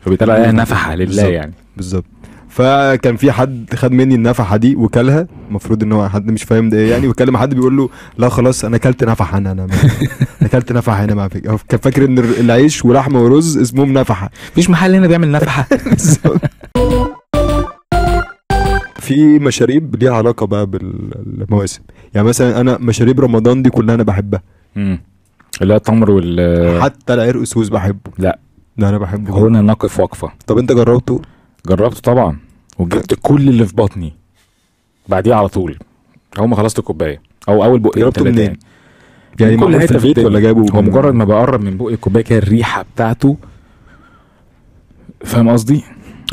فبيطلع عليها نفحة لله يعني. بالظبط. فكان في حد خد مني النفحه دي وكلها، المفروض ان هو حد مش فاهم ده ايه يعني، وكلم حد بيقول له لا خلاص انا اكلت نفحة، انا اكلت نفحة هنا مع فكرة. هو كان فاكر ان العيش ولحمه ورز اسمهم نفحة. مفيش محل هنا بيعمل نفحة. في مشاريب ليها علاقة بقى بالمواسم، يعني مثلا انا مشاريب رمضان دي كلها انا بحبها. اللي هو التمر وال حتى العرق سوس بحبه. لا ده انا بحبه. هنا نقف وقفه. طب انت جربته؟ جربته طبعا، وجبت كل اللي في بطني بعديه على طول. اول ما خلصت الكوباية او اول بقين. جربته منين؟ يعني معمول في البيت ولا جايبه؟ هو مجرد ما بقرب من بقي الكوباية كده الريحة بتاعته، فاهم قصدي؟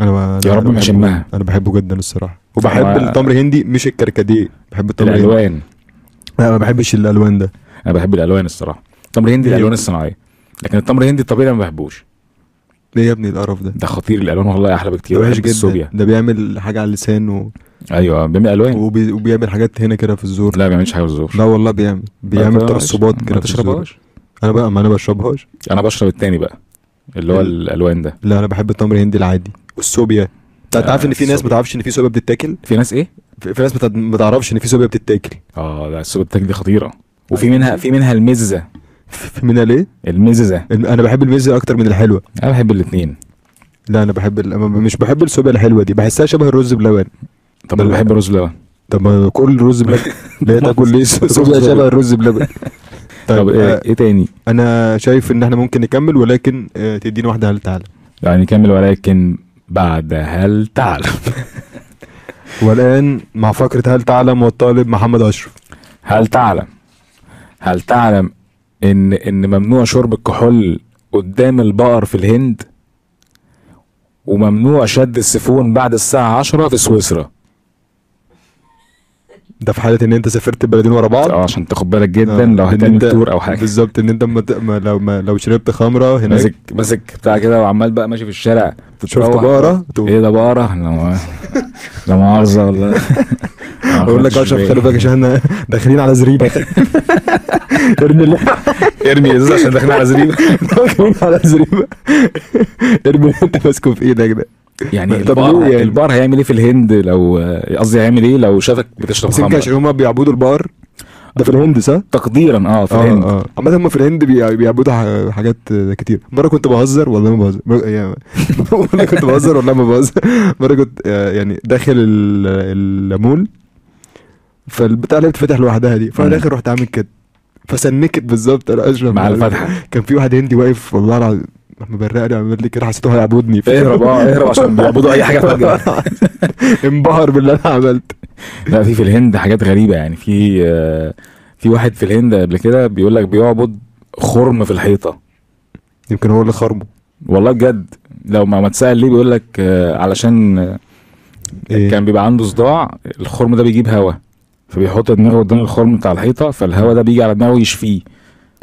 انا يا رب ما اشمها. انا بحبه جدا الصراحة، وبحب التمر هندي مش الكركديه، بحب التمر الالوان. لا ما بحبش الالوان ده. انا بحب الالوان الصراحة، التمر الهندي الالوان الصناعية، لكن التمر الهندي الطبيعي ما بحبوش. ليه يا ابني القرف ده؟ ده خطير الالوان والله، احلى بكتير. وحش جدا ده، بيعمل حاجة على اللسان ايوه بيعمل الوان وبيعمل حاجات هنا كده في الزور. لا ما بيعملش حاجة في الزور. لا والله بيعمل ترسبات كده. ما تشربهاش؟ انا بقى ما انا بشربهاش. انا بشرب التاني بقى اللي هو الالوان ده. لا انا بحب التمر الهندي العادي والسوبيا. انت عارف ان في ناس ما تعرفش ان في سوبيا بتتاكل؟ في ناس ايه؟ في ناس ما تعرفش ان في سوبيا بتتاكل. لا السوبيا بتتاكل دي خطيرة. وفي منها في منها المزة. في منها ليه؟ المزة. انا بحب المزة اكتر من الحلوة. انا بحب الاثنين. لا انا بحب مش بحب السوبيا الحلوة دي، بحسها شبه الرز بلبن. طب انا بحب الرز بلبن. طب ما كل الرز بلبن ليه تاكل ليه سوبيا شبه الرز بلبن؟ طيب ايه تاني؟ انا شايف ان احنا ممكن نكمل، ولكن تديني واحدة. هل تعالى يعني نكمل، ولكن بعد هل تعلم. والآن مع فقرة هل تعلم والطالب محمد أشرف. هل تعلم، هل تعلم إن ممنوع شرب الكحول قدام البقر في الهند، وممنوع شد السيفون بعد الساعة 10 في سويسرا؟ ده في حالة ان انت سافرت بلدين ورا بعض، عشان تاخد بالك جدا لو هتعمل tour او حاجة. بالظبط، ان انت لو شربت خمرة هناك، ماسك بتاع كده وعمال بقى ماشي في الشارع، شفت بقرة، ايه ده بقرة؟ لا مؤاخذة والله. اقول لك اشرف خلي بالك عشان احنا داخلين على زريبة. ارمي ازاز عشان داخلين على زريبة. داخلين على زريبة. ارمي انت ماسكه في ايدك ده. يعني البقر هيعمل ايه في الهند؟ لو قصدي هيعمل ايه لو شافك بتشرب خمره؟ عشان هما بيعبدوا البقر ده في الهند صح؟ تقديرا في الهند. عامة هما في الهند بيعبدوا حاجات كتير. مرة كنت بهزر والله ما بهزر، يعني مرة كنت بهزر والله ما بهزر. مرة كنت يعني داخل المول، فالبتاع اللي بتفتح لوحدها دي، فانا داخل رحت عامل كده، فسنكت بالظبط انا اشرف مع الفتحة. كان في واحد هندي واقف والله العظيم مبرقني عمل لي كده، حسيته هيعبدني. اهرب اهرب عشان بيعبدوا اي حاجة فجاة. انبهر باللي انا عملته. لا في الهند حاجات غريبة يعني. في واحد في الهند قبل كده بيقول لك بيعبد خرم في الحيطة. يمكن هو اللي خرمه والله بجد. لو ما تسال ليه بيقول لك علشان إيه؟ كان بيبقى عنده صداع، الخرم ده بيجيب هوا، فبيحط دماغه قدام الخرم بتاع الحيطة، فالهوا ده بيجي على دماغه يشفيه،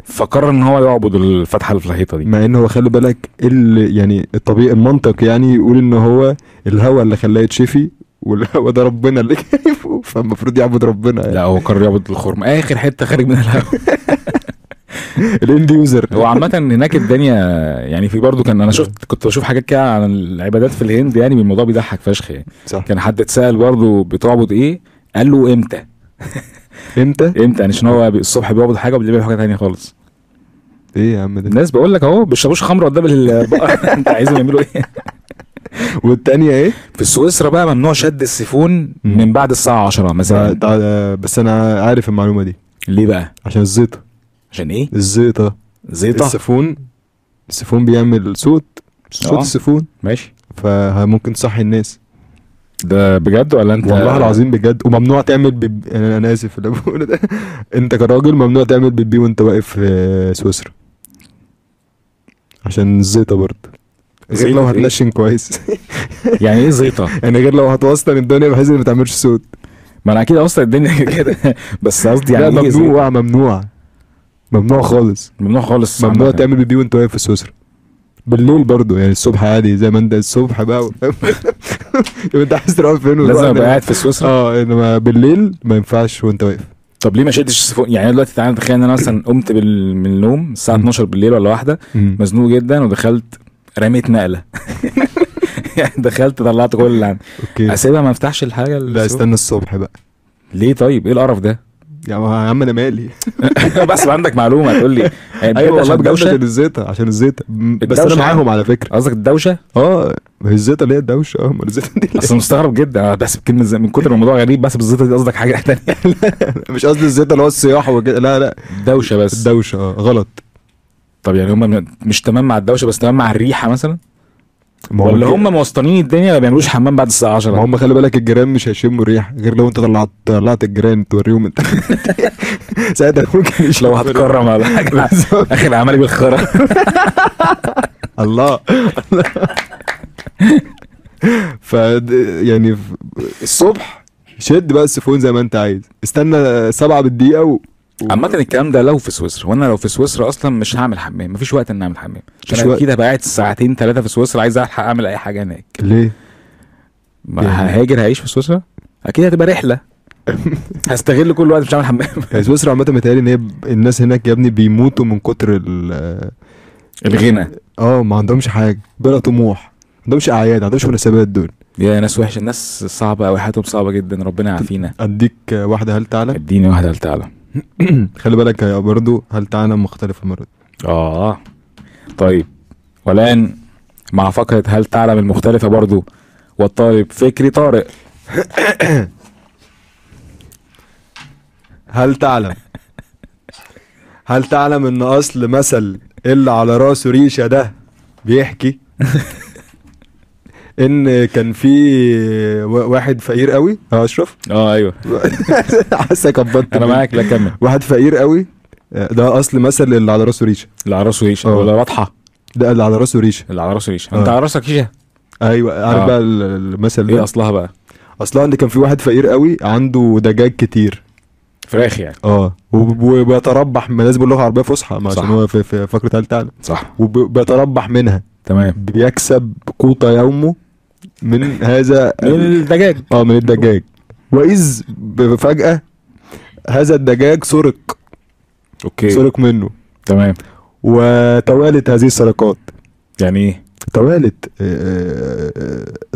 فقرر ان هو يعبد الفتحة اللي في الحيطة دي. مع ان هو خلي بالك اللي يعني الطبيعي المنطق يعني يقول ان هو الهوا اللي خلاه يتشفي، والهوا ده ربنا اللي جايبه، فالمفروض يعبد ربنا يعني. لا هو قرر يعبد الخرم، اخر حتة خارج من الهوا. ال end user. هو عامة هناك الدنيا يعني في برضه، كان انا شفت كنت بشوف حاجات كده عن العبادات في الهند، يعني الموضوع بيضحك فشخ يعني. صح. كان حد اتسال برضه بتعبد ايه، قال له امتى. امتى يعني عشان هو الصبح بيعبد حاجة وبالليل بيعبد حاجة ثانية خالص. ايه يا عم ده؟ الناس بقول لك اهو بيشربوش خمره قدام البقر. انت عايزهم يعملوا ايه؟ والتانية ايه؟ في سويسرا بقى ممنوع شد السيفون من بعد الساعة 10 مثلا. بس انا عارف المعلومة دي. ليه بقى؟ عشان الزيطة. عشان ايه؟ الزيطة. زيطه؟ السيفون بيعمل صوت السيفون. ماشي، فممكن تصحي الناس. ده بجد ولا انت؟ والله العظيم بجد. وممنوع تعمل انا اسف اللي بقوله ده، انت كراجل ممنوع تعمل بيبي وانت واقف في سويسرا عشان الزيطة برضه. غير لو هتنشن كويس. يعني ايه زيطه؟ يعني غير لو هتوصل الدنيا بحيث ان ما تعملش صوت. ما انا اكيد اوصل الدنيا كده، بس قصدي يعني ايه؟ ممنوع ممنوع ممنوع خالص. ممنوع خالص. ممنوع تعمل بيبي وانت واقف في سويسرا بالليل برضو، يعني الصبح عادي زي ما انت الصبح بقى. انت عايز تروح فين؟ لازم ابقى قاعد في سويسرا. انما بالليل ما ينفعش وانت واقف. طب ليه ما شدتش السيفون؟ يعني دلوقتي تعالى نتخيل ان انا مثلا قمت من النوم الساعة 12 بالليل ولا واحدة، مزنوق جدا، ودخلت رميت نقله. يعني دخلت طلعت كل اللي عندي. اسيبها ما افتحش الحاجة؟ لا استنى الصبح بقى. ليه طيب؟ ايه القرف ده يا عم؟ انا مالي. بس عندك معلومة تقول لي؟ ايوه والله بجد، عشان الزيطة. عشان الزيطة بس انا معاهم على فكرة. قصدك الدوشة؟ ما هي الزيطة اللي هي الدوشة. ما الزيطة دي اصل مستغرب جدا، انا بحسب كلمة من كتر الموضوع غريب، بحسب الزيطة دي قصدك حاجة ثانية. مش قصدي الزيطة اللي هو الصياح وكده، لا لا الدوشة بس. الدوشة غلط. طب يعني هم مش تمام مع الدوشة بس تمام مع الريحة مثلا؟ ولا هم موسطنين الدنيا ما بيعملوش حمام بعد الساعة 10؟ ما هم خلي بالك الجيران مش هيشموا الريحة غير لو انت طلعت الجيران توريهم انت. ساعتها ممكن لو هتكرم على حاجة. اخر عملي بالخرا. الله. ف يعني الصبح شد بقى السيفون زي ما انت عايز، استنى 7 بالدقيقة. عامة الكلام ده لو في سويسرا، وانا لو في سويسرا اصلا مش هعمل حمام، مفيش وقت ان اعمل حمام، عشان اكيد هبقى قاعد ساعتين 3 في سويسرا، عايز الحق اعمل اي حاجة هناك. ليه؟ ما هاجر هعيش في سويسرا، اكيد هتبقى رحله. هستغل كل وقت مش هعمل حمام. سويسرا عامة متهيألي ان هي الناس هناك يا ابني بيموتوا من كتر الغنى. ما عندهمش حاجة، بلا طموح، ما عندهمش اعياد، ما عندهمش مناسبات. دول يا ناس وحشة، الناس صعبة قوي، حياتهم صعبة جدا، ربنا يعافينا. اديك واحدة هل تعلم؟ اديني واحدة هل تعلم. خلي بالك يا برضو هل تعلم مختلفة المرة دي. طيب، والآن مع فقرة هل تعلم المختلفة برضو، والطالب فكري طارق. هل تعلم، هل تعلم ان اصل مثل اللي على راسه ريشة ده بيحكي ان كان في واحد فقير قوي. اشرف. ايوه حاسك كبرت. انا معاك، لا كمل. واحد فقير قوي، ده اصل مثل اللي على راسه ريشه. اللي على راسه ريشه ولا واضحة؟ ده اللي على راسه ريشه. اللي على راسه ريشه. انت على راسك ريشه. ايوه عارف بقى المثل ده ايه اصلها بقى؟ اصلها ان كان في واحد فقير قوي عنده دجاج كتير، فراخ يعني. وبيتربح، ما لازم بيقول لغة عربية فصحى عشان هو في فقره ثالثة. صح. وبيتربح منها. تمام. بيكسب قوت يومه من هذا من الدجاج. من الدجاج. واذ فجاة هذا الدجاج سرق. okay. سرق منه. تمام. وتوالت هذه السرقات. يعني ايه؟ توالت،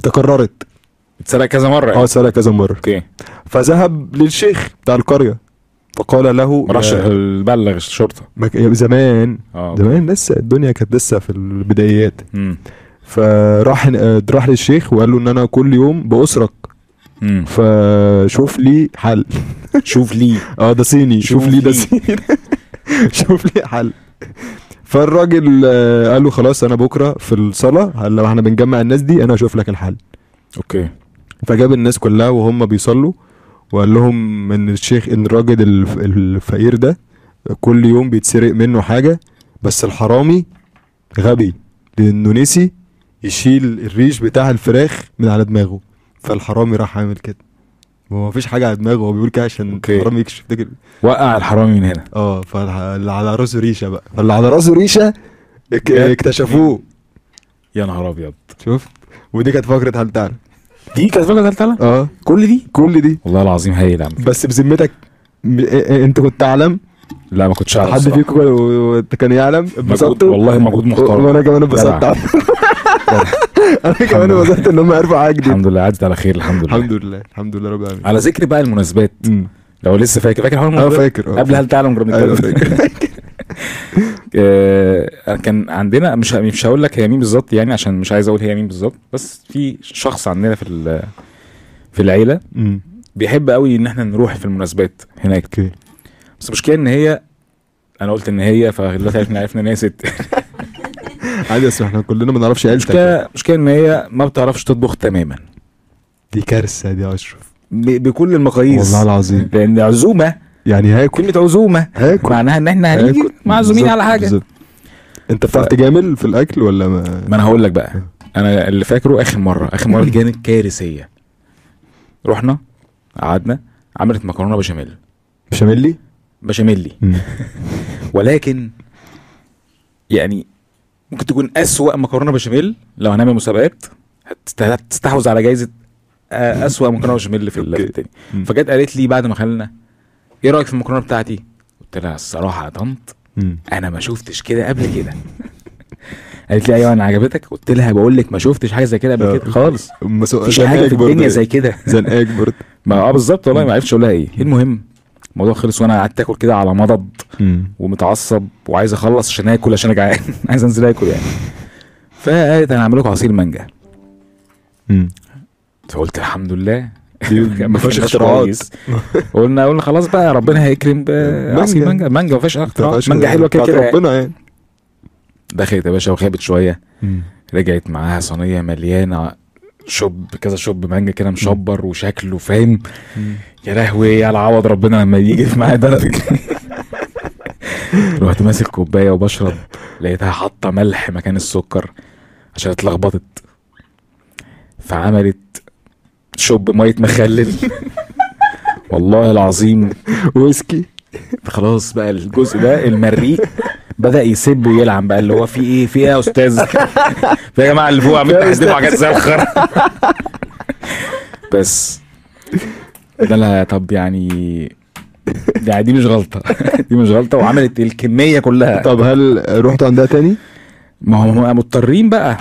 تكررت، اتسرق كذا مرة يعني. اتسرق كذا مرة. okay. فذهب للشيخ بتاع القرية فقال له، ما راحش بلغ الشرطة زمان. زمان لسه الدنيا كانت لسه في البدايات. فراح راح للشيخ وقال له ان انا كل يوم بأسرق، فشوف لي حل. شوف لي. ده صيني. شوف لي، ده صيني. شوف لي حل. فالراجل قال له خلاص انا بكره في الصلاة لو احنا بنجمع الناس دي انا اشوف لك الحل. okay. فجاب الناس كلها وهم بيصلوا وقال لهم ان الشيخ، ان الراجل الفقير ده كل يوم بيتسرق منه حاجة، بس الحرامي غبي لانه نسي يشيل الريش بتاع الفراخ من على دماغه، فالحرامي راح عامل كده، هو مفيش حاجة على دماغه، هو بيقول كده عشان الحرامي يكشف. وقع الحرامي من هنا. فاللي على راسه ريشه بقى، فاللي على راسه ريشه اكتشفوه. يا نهار ابيض. شفت؟ ودي كانت فقره هل تعلم. دي كانت فقره هل تعلم؟ كل دي؟ كل دي والله العظيم هايل يا عم. بس بذمتك انت كنت تعلم؟ لا ما كنتش اعرف. حد فيكم كان يعلم؟ اتبسطتوا والله، مجهود محترم. وانا كمان اتبسطت. انا كمان اتبسطت ان هم عرفوا حاجة جديدة. الحمد لله عدت على خير. الحمد لله. الحمد لله، الحمد لله رب العالمين. على ذكر بقى المناسبات، لو لسه فاكر حوار المناسبات؟ فاكر. قبل هل تعلم كنا بنتكلم. كان عندنا، مش هقول لك هي مين بالظبط يعني عشان مش عايز اقول هي مين بالظبط، بس في شخص عندنا في العيلة بيحب قوي ان احنا نروح في المناسبات هناك. okay. بس المشكلة ان هي، انا قلت ان هي، فدلوقتي عرفنا ان هي ست. عادي، بس احنا كلنا ما نعرفش عيلتك. المشكلة ان هي ما بتعرفش تطبخ تماما. دي كارثة دي يا اشرف بكل المقاييس والله العظيم. لان عزومة يعني هاكل، كلمة عزومة هاكل معناها ان احنا هنيجي معزومين على حاجة. بالزبط. انت بتعرف تجامل في الاكل ولا ما انا هقول لك بقى. انا اللي فاكره اخر مرة دي كانت كارثية. رحنا قعدنا، عملت مكرونه بشاميل. بشاميلي ولكن يعني ممكن تكون أسوأ مكرونه بشاميل. لو هنعمل مسابقات هتستحوذ على جايزة أسوأ مكرونه بشاميل في التاني. فجت قالت لي بعد ما خلنا، ايه رايك في المكرونه بتاعتي؟ قلت لها الصراحة يا طنط انا ما شفتش كده قبل كده. قالت لي ايوه انا عجبتك؟ قلت لها بقول لك ما شفتش حاجة زي كده قبل كده خالص، مفيش حاجة في الدنيا زي كده. زنقاك برضه. ما بالظبط والله ما عرفتش اقول لها ايه. المهم الموضوع خلص وانا قعدت اكل كده على مضض ومتعصب وعايز اخلص عشان اكل، عشان انا جعان عايز انزل اكل يعني. فقالت انا هعمل لكم عصير مانجا. فقلت الحمد لله ما فيهاش اختراعات. قلنا خلاص بقى ربنا هيكرم بعصير مانجا. مانجا ما فيهاش اختراعات، مانجا حلوة كده كده ربنا يعني. دخلت يا باشا وخابت شوية، رجعت معاها صينية مليانة شوب كذا شوب مانجا كده مشبر وشكله فاهم. يا لهوي على عوض ربنا لما يجي في معايا ده. رحت ماسك كوباية وبشرب، لقيتها حاطه ملح مكان السكر عشان اتلخبطت، فعملت شوب مية مخلل. والله العظيم ويسكي. خلاص بقى الجزء ده المريء بدأ يسب ويلعن بقى، اللي هو في ايه في ايه يا استاذ، في يا جماعة اللي فوق عمال تحدفوا حاجات زي الخرا. بس ده لا، طب يعني دي مش غلطه. دي مش غلطه، وعملت الكمية كلها. طب هل رحت عندها تاني؟ ما هم مضطرين بقى،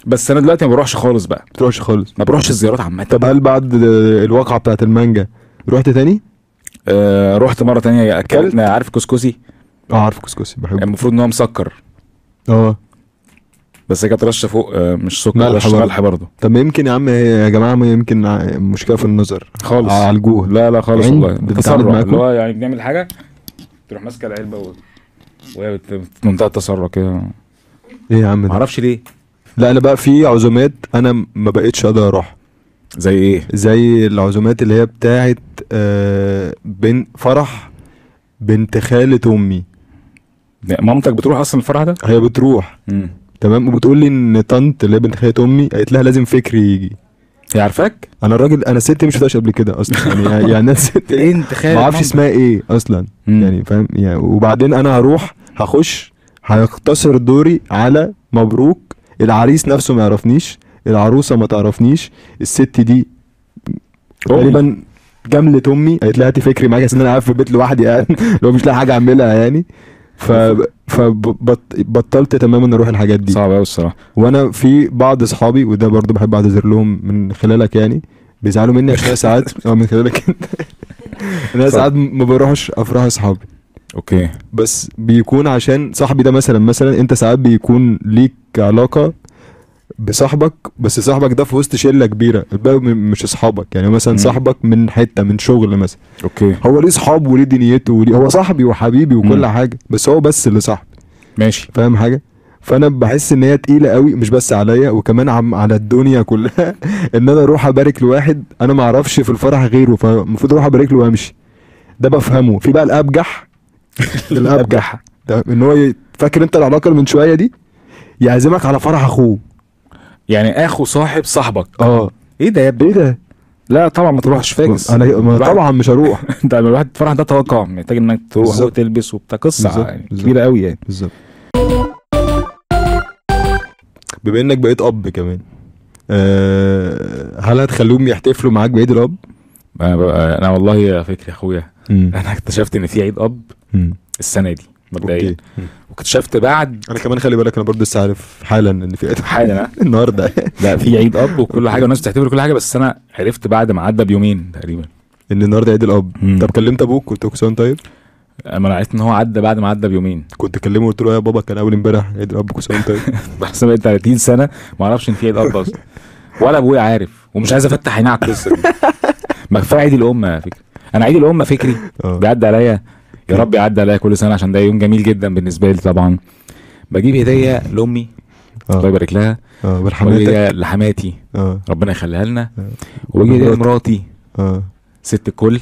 بس انا دلوقتي ما بروحش خالص بقى. ما بتروحش خالص؟ ما بروحش الزيارات عامة. طب هل بعد الواقعة بتاعت المانجا رحت تاني؟ رحت مرة تانية. اكلت، عارف كسكسي؟ عارف كسكسي، بحبه. المفروض ان هو مسكر، بس هي كانت رشه فوق مش سكر، رشه ملح برضه. طب يمكن يا عم يا جماعة، ما يمكن مشكلة في النظر خالص، عالجوها. لا لا خالص والله، تسرع اللي هو يعني بنعمل حاجة تروح ماسكه العلبة وهي في منتهى التسرع كده. ايه يا عم ده؟ ما اعرفش ليه. لا انا بقى في عزومات انا ما بقتش اقدر اروح. زي ايه؟ زي العزومات اللي هي بتاعت بين فرح بنت خالة امي. مامتك بتروح اصلا الفرح ده؟ هي بتروح. تمام. وبتقول لي ان طنط اللي هي بنت خالة امي قالت لها لازم فكري يجي. هي عارفاك؟ انا الراجل، انا الست مش شفتهاش قبل كده اصلا يعني انا الست انت خالة ما اعرفش اسمها ايه اصلا يعني، فاهم يعني. وبعدين انا هروح هخش هيقتصر دوري على مبروك، العريس نفسه ما يعرفنيش، العروسة ما تعرفنيش، الست دي تقريبا جملة امي قالت لها هاتي فكري معاك عشان انا قاعد في البيت لوحدي يعني لو مش لاقي حاجة اعملها يعني. فبطلت تماما اروح الحاجات دي. صعب قوي الصراحة. وانا في بعض اصحابي، وده برضو بحب اعتذر لهم من خلالك يعني، بيزعلوا مني عشان ساعات من خلالك انت انا ساعات ما بروحش افراح اصحابي. okay. بس بيكون عشان صاحبي ده مثلا انت ساعات بيكون ليك علاقة بصاحبك، بس صاحبك ده في وسط شله كبيرة، الباقي مش اصحابك يعني. مثلا صاحبك من حتة من شغل مثلا، okay، هو ليه اصحاب وليه دنيته وليه، هو صاحبي وحبيبي وكل حاجة، بس هو بس اللي صاحبي، ماشي، فاهم حاجة؟ فانا بحس ان هي تقيلة قوي، مش بس عليا وكمان على الدنيا كلها ان انا اروح ابارك لواحد انا ما اعرفش في الفرح غيره، فالمفروض اروح ابارك له وامشي. ده بفهمه. في بقى الابجح الابجح ده ان هو فاكر انت العلاقة اللي من شوية دي، يعزمك على فرح اخوه، يعني اخو صاحب صاحبك. ايه ده يا ابني؟ ايه ده؟ لا طبعا ما تروحش، فاكس. انا طبعا مش هروح. انت الواحد الفرح ده توقع، محتاج انك تروح وتلبس وبتاع، قصة يعني كبيرة قوي يعني. بالظبط. بما انك بقيت اب كمان، هل هتخليهم يحتفلوا معاك بعيد الاب؟ انا والله يا فكري يا اخويا، انا اكتشفت ان في عيد اب السنة دي مبدئيا، واكتشفت بعد. انا كمان خلي بالك، انا برضه لسه عارف حالا ان في عيد حالا النهارده. لا في عيد اب وكل حاجة والناس بتحتفل كل حاجة، بس انا عرفت بعد ما عدى بيومين تقريبا ان النهارده عيد الاب. طب كلمت ابوك قلت له كل سنة طيب؟ انا عرفت ان هو عدى بعد ما عدى بيومين. كنت اكلمه قلت له يا بابا كان اول امبارح عيد الاب، كل سنة طيب. بس انا بقيت 30 سنة ما اعرفش ان في عيد اب اصلا، ولا ابويا عارف، ومش عايز افتح عيني على القصة دي. ما كفاية عيد الام يا فكري. انا عيد الام فكري بيعدي عليا، يا رب يعدي عليا كل سنة عشان ده يوم جميل جدا بالنسبة لي. طبعا بجيب هديه لامي الله يبارك لها، ولحماتك، لحماتي ربنا يخليها لنا، وبجيب هديه لمراتي ست الكل.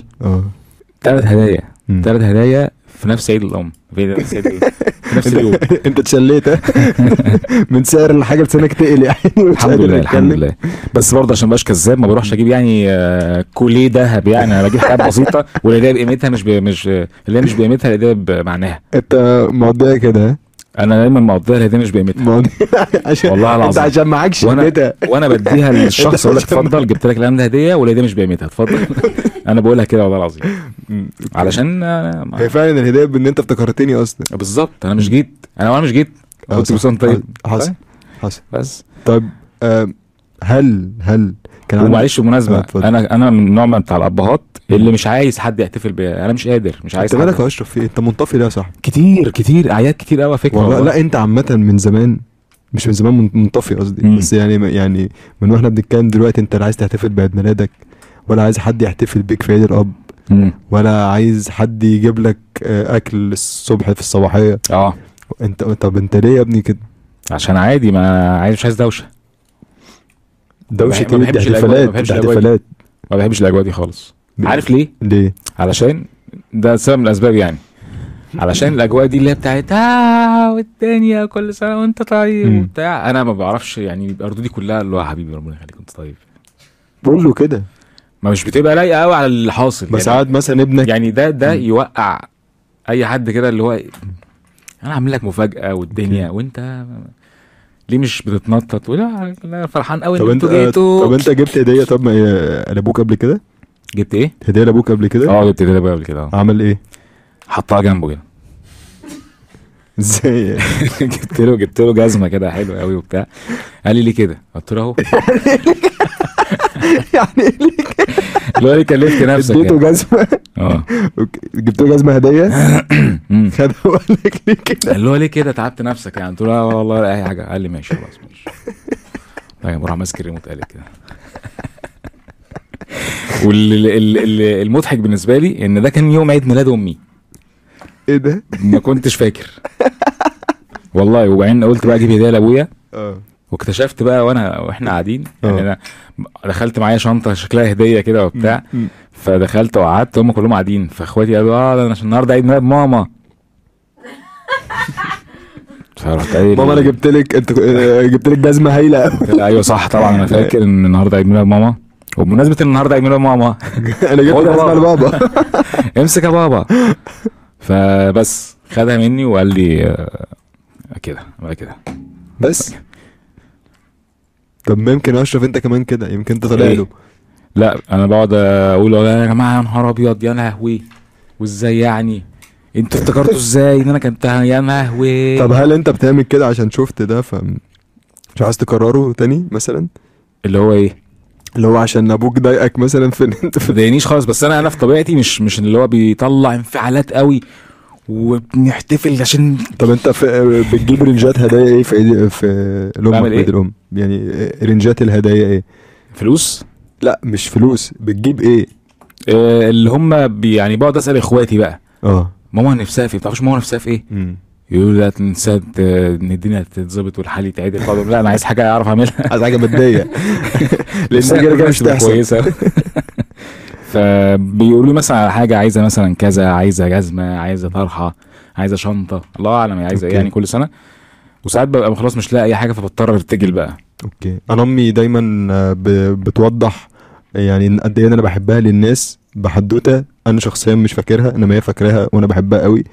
3 هدايا، 3 هدايا في نفس عيد الام، في نفس اليوم. انت اتشليت من سعر الحاجة لسانك تقل يعني. الحمد لله الحمد لله. بس برضه عشان مبقاش كذاب، ما بروحش اجيب يعني كوليه ذهب يعني، انا بجيب حاجات بسيطة والهديه بقيمتها، مش اللي هي مش بقيمتها، الهدية بمعناها. انت مقضيها كده؟ انا دايما مقضيها الهدية مش بقيمتها عشان والله العظيم. انت عشان معكش هديه، وانا بديها للشخص اقول لك اتفضل جبت لك الكلام ده هديه، والهديه مش بقيمتها اتفضل. انا بقولها كده والله العظيم علشان هي فعلا الهدية بان انت افتكرتني اصلا. بالظبط. انا مش جيت، انا مش جيت كنت بسنة طيب. حصل حصل بس. طيب هل كان ومعلش بالمناسبة، انا من النوع بتاع الابهات اللي مش عايز حد يحتفل بيا، انا مش قادر، مش عايز. انت مالك يا اشرف؟ في انت منطفي ليه يا صاحبي؟ كتير كتير اعياد كتير قوي فكرة والله. لا انت عامة من زمان، مش من زمان منطفي قصدي، بس يعني من واحنا بنتكلم دلوقتي، انت لا عايز تحتفل بعيد ميلادك، ولا عايز حد يحتفل بيك في عيد الاب، ولا عايز حد يجيب لك اكل الصبح في الصباحية. انت طب انت ليه يا ابني كده؟ عشان عادي، ما عايز، مش عايز دوشه. دوشه ايه؟ احتفالات، احتفالات. ما بحبش الاجواء دي خالص. عارف ليه؟ ليه؟ علشان ده سبب من الاسباب يعني، علشان الاجواء دي اللي هي بتاعت والدنيا كل سنة وانت طيب وبتاع، انا ما بعرفش يعني، بيبقى ردودي كلها اللي هو حبيبي ربنا يخليك انت طيب. بقول له كده ما مش بتبقى لايقة قوي على اللي حاصل. بس ساعات يعني مثلا ابنك يعني ده يوقع اي حد كده، اللي هو انا عامل لك مفاجاة والدنيا وانت ليه مش بتتنطط؟ ولا لا فرحان قوي ان انتوا جيتوا. طب انت جبت هديه طب ما لابوك قبل كده؟ جبت ايه؟ هديه لابوك قبل كده؟ جبت هديه لابويا قبل كده. عمل ايه؟ حطها جنبه كده. ازاي يعني؟ جبت له جزمه كده حلوة قوي وبتاع. قال لي ليه كده؟ قلت له اهو. يعني ايه ليه كده؟ اللي هو ليه كلفت نفسك؟ اديته جزمه. جبت له جزمه هديه، خدها وقال لك ليه كده؟ اللي هو ليه كده تعبت نفسك يعني؟ قلت له والله ولا اي حاجة. قال لي ماشي خلاص ماشي. طيب راح ماسك الريموت قال كده. والمضحك بالنسبة لي ان ده كان يوم عيد ميلاد امي. ايه ده؟ ما كنتش فاكر والله. وبعدين قلت بقى اجيب هديه لابويا. واكتشفت بقى واحنا قاعدين يعني انا دخلت معايا شنطه شكلها هديه كده وبتاع، فدخلت وقعدت هم كلهم قاعدين، فاخواتي قالوا ده عشان النهارده عيد ميلاد ماما. فرحت قايل ماما انا جبت لك، انت جبت لك جزمه هايلة. ايوه صح طبعا، انا فاكر ان النهارده عيد ميلاد ماما، وبمناسبة ان النهارده عيد ميلاد ماما انا جبت جزمه لبابا. امسك يا بابا. فبس خدها مني وقال لي كده بقى كده بس. طب ممكن اشرف انت كمان كده، يمكن انت طالع له. لا انا بقعد اقول يا جماعة يا نهار ابيض يا لهوي، وازاي يعني انتوا افتكرتوا ازاي ان انا كنت يا لهوي. طب هل انت بتعمل كده عشان شفت ده فمش عايز تكرره تاني مثلا؟ اللي هو ايه؟ اللي هو عشان ابوك ضايقك مثلا في ان انت ما ضايقنيش خالص، بس انا في طبيعتي مش اللي هو بيطلع انفعالات قوي وبنحتفل عشان. طب انت بتجيب رنجات هدايا ايه في في الام عيد الام؟ يعني رنجات الهدايا ايه؟ فلوس؟ لا مش فلوس، بتجيب ايه؟ اللي هم يعني بقعد اسال اخواتي بقى، ماما نفسها في، بتعرفش ماما نفسها في ايه؟ يقولوا لا تنسى ان الدنيا تتظبط والحال يتعدل. لا انا عايز حاجة اعرف اعملها، عايز حاجة مادية لان كده مش تحصل كويسة. فبيقولوا لي مثلا على حاجة، عايزه مثلا كذا، عايزه جزمه، عايزه طرحه، عايزه شنطه، الله اعلم هي عايزه ايه يعني كل سنة. وساعات ببقى خلاص مش لاقي اي حاجة فبضطر ارتجل بقى. okay. انا امي دايما بتوضح يعني قد ايه انا بحبها للناس بحدوته انا شخصيا مش فاكرها، انما هي فاكراها وانا بحبها قوي.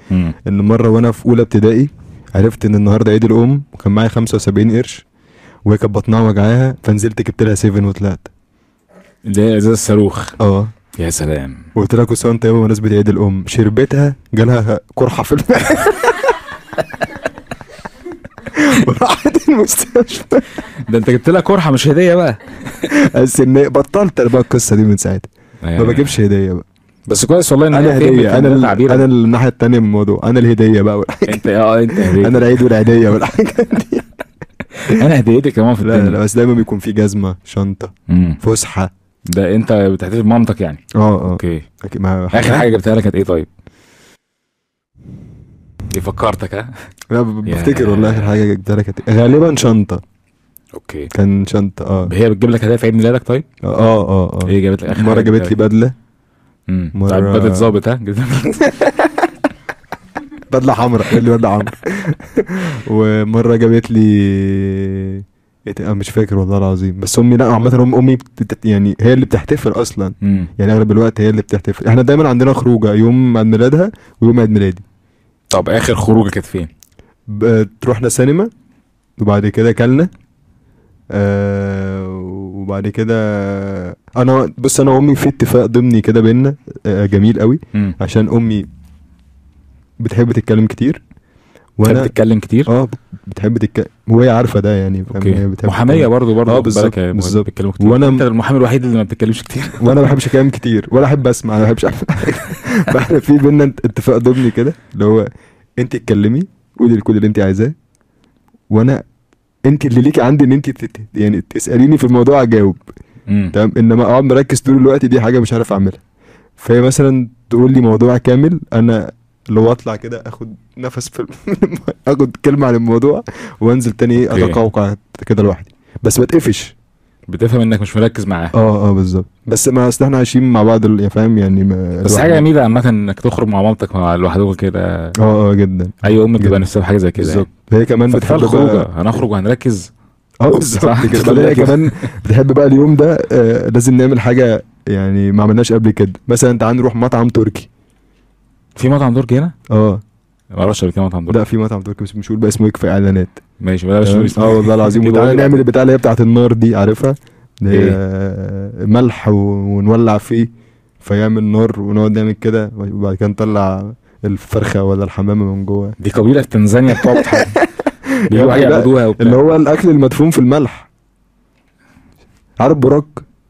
ان مرة وانا في اولى ابتدائي عرفت ان النهارده عيد الام، وكان معايا 75 قرش وهي كانت بطنها وجعاها، فنزلت جبت لها 7 وطلعت. ده ازاز الصاروخ. يا سلام. وقلت لها كل سنة وانت طيبة بمناسبة عيد الام، شربتها جالها قرحة في المعدة وراحت المستشفى. ده انت جبت لها قرحة مش هديه بقى. بس بطلت بقى القصة دي من ساعتها، ما بجيبش هديه بقى. بس كويس والله ان انا هديه، انا الناحية الثانية من الموضوع، انا الهدية بقى. انت انت هديه، انا العيد والعيديه والحاجات دي. انا هديتي كمان في الدنيا. لا بس دايما بيكون في جزمه، شنطه، فسحة. ده انت بتحتفل بمامتك يعني؟ okay. اخر حاجة جبتها لك كانت ايه طيب؟ دي فكرتك؟ ها لا بفتكر والله اخر حاجة جبتها لك كانت غالبا شنطه. okay كان شنطه. هي بتجيب لك هدايا في عيد ميلادك طيب؟ اه ايه جابت لك اخر مرة؟ جابت لي بدله. مرة بدله ظابط. ها بدله حمراء، قال لي بدله حمراء. ومرة جابت لي مش فاكر والله العظيم، بس امي لا عامة امي يعني هي اللي بتحتفل اصلا. يعني اغلب الوقت هي اللي بتحتفل. احنا دايما عندنا خروجه يوم عيد ميلادها ويوم عيد ميلادي. طب اخر خروجه كانت فين؟ رحنا سينما وبعد كده كلنا، وبعد كده انا بص انا وامي في اتفاق ضمني كده بينا جميل قوي. عشان امي بتحب تتكلم كتير، وانا بتتكلم كتير. بتحب تتكلم وهي عارفه ده يعني. محاميه برضو بالظبط. بتتكلم كتير. وانا انت المحامي الوحيد اللي ما بتتكلمش كتير. وانا ما بحبش اتكلم كتير ولا احب اسمع، انا ما بحبش. فاحنا في بينا اتفاق ضمني كده اللي هو انت اتكلمي قولي كل اللي انت عايزاه، وانا انت اللي ليكي عندي ان انت يعني تساليني في الموضوع اجاوب. تمام. انما اقعد مركز طول الوقت دي حاجة مش عارف اعملها. فهي مثلا تقول لي موضوع كامل، انا لو اطلع كده اخد نفس في اخد كلمة عن الموضوع وانزل تاني اتقوقع كده لوحدي، بس بتقفش. بتفهم انك مش مركز معاه. بالظبط. بس ما اصل احنا عايشين مع بعض يا فاهم يعني. بس حاجة جميلة عامة انك تخرج مع مامتك مع لوحدكم كده. جدا. اي ام بتبقى نفسها في حاجة زي كده. بالظبط. هي كمان بتحب الخروجه، هنخرج وهنركز. بالظبط كده. هي كمان بتحب بقى اليوم ده لازم نعمل حاجة يعني ما عملناش قبل كده. مثلا تعال نروح مطعم تركي. في مطعم تركي هنا؟ ما اعرفش في مطعم تركي. لا في مطعم تركي بس مش هقول بقى اسمه، يكفي اعلانات. ماشي بلاش اسمه. والله العظيم. وتعالى نعمل البتاع اللي هي بتاعه النار دي، عارفها؟ إيه؟ ملح ونولع فيه فيعمل نار ونقعد نعمل كده، وبعد كده نطلع الفرخه ولا الحمامة من جوه. دي قبيلة في تنزانيا بتقعد بيروحوا يعبدوها، اللي هو الاكل المدفون في الملح. عارف براك؟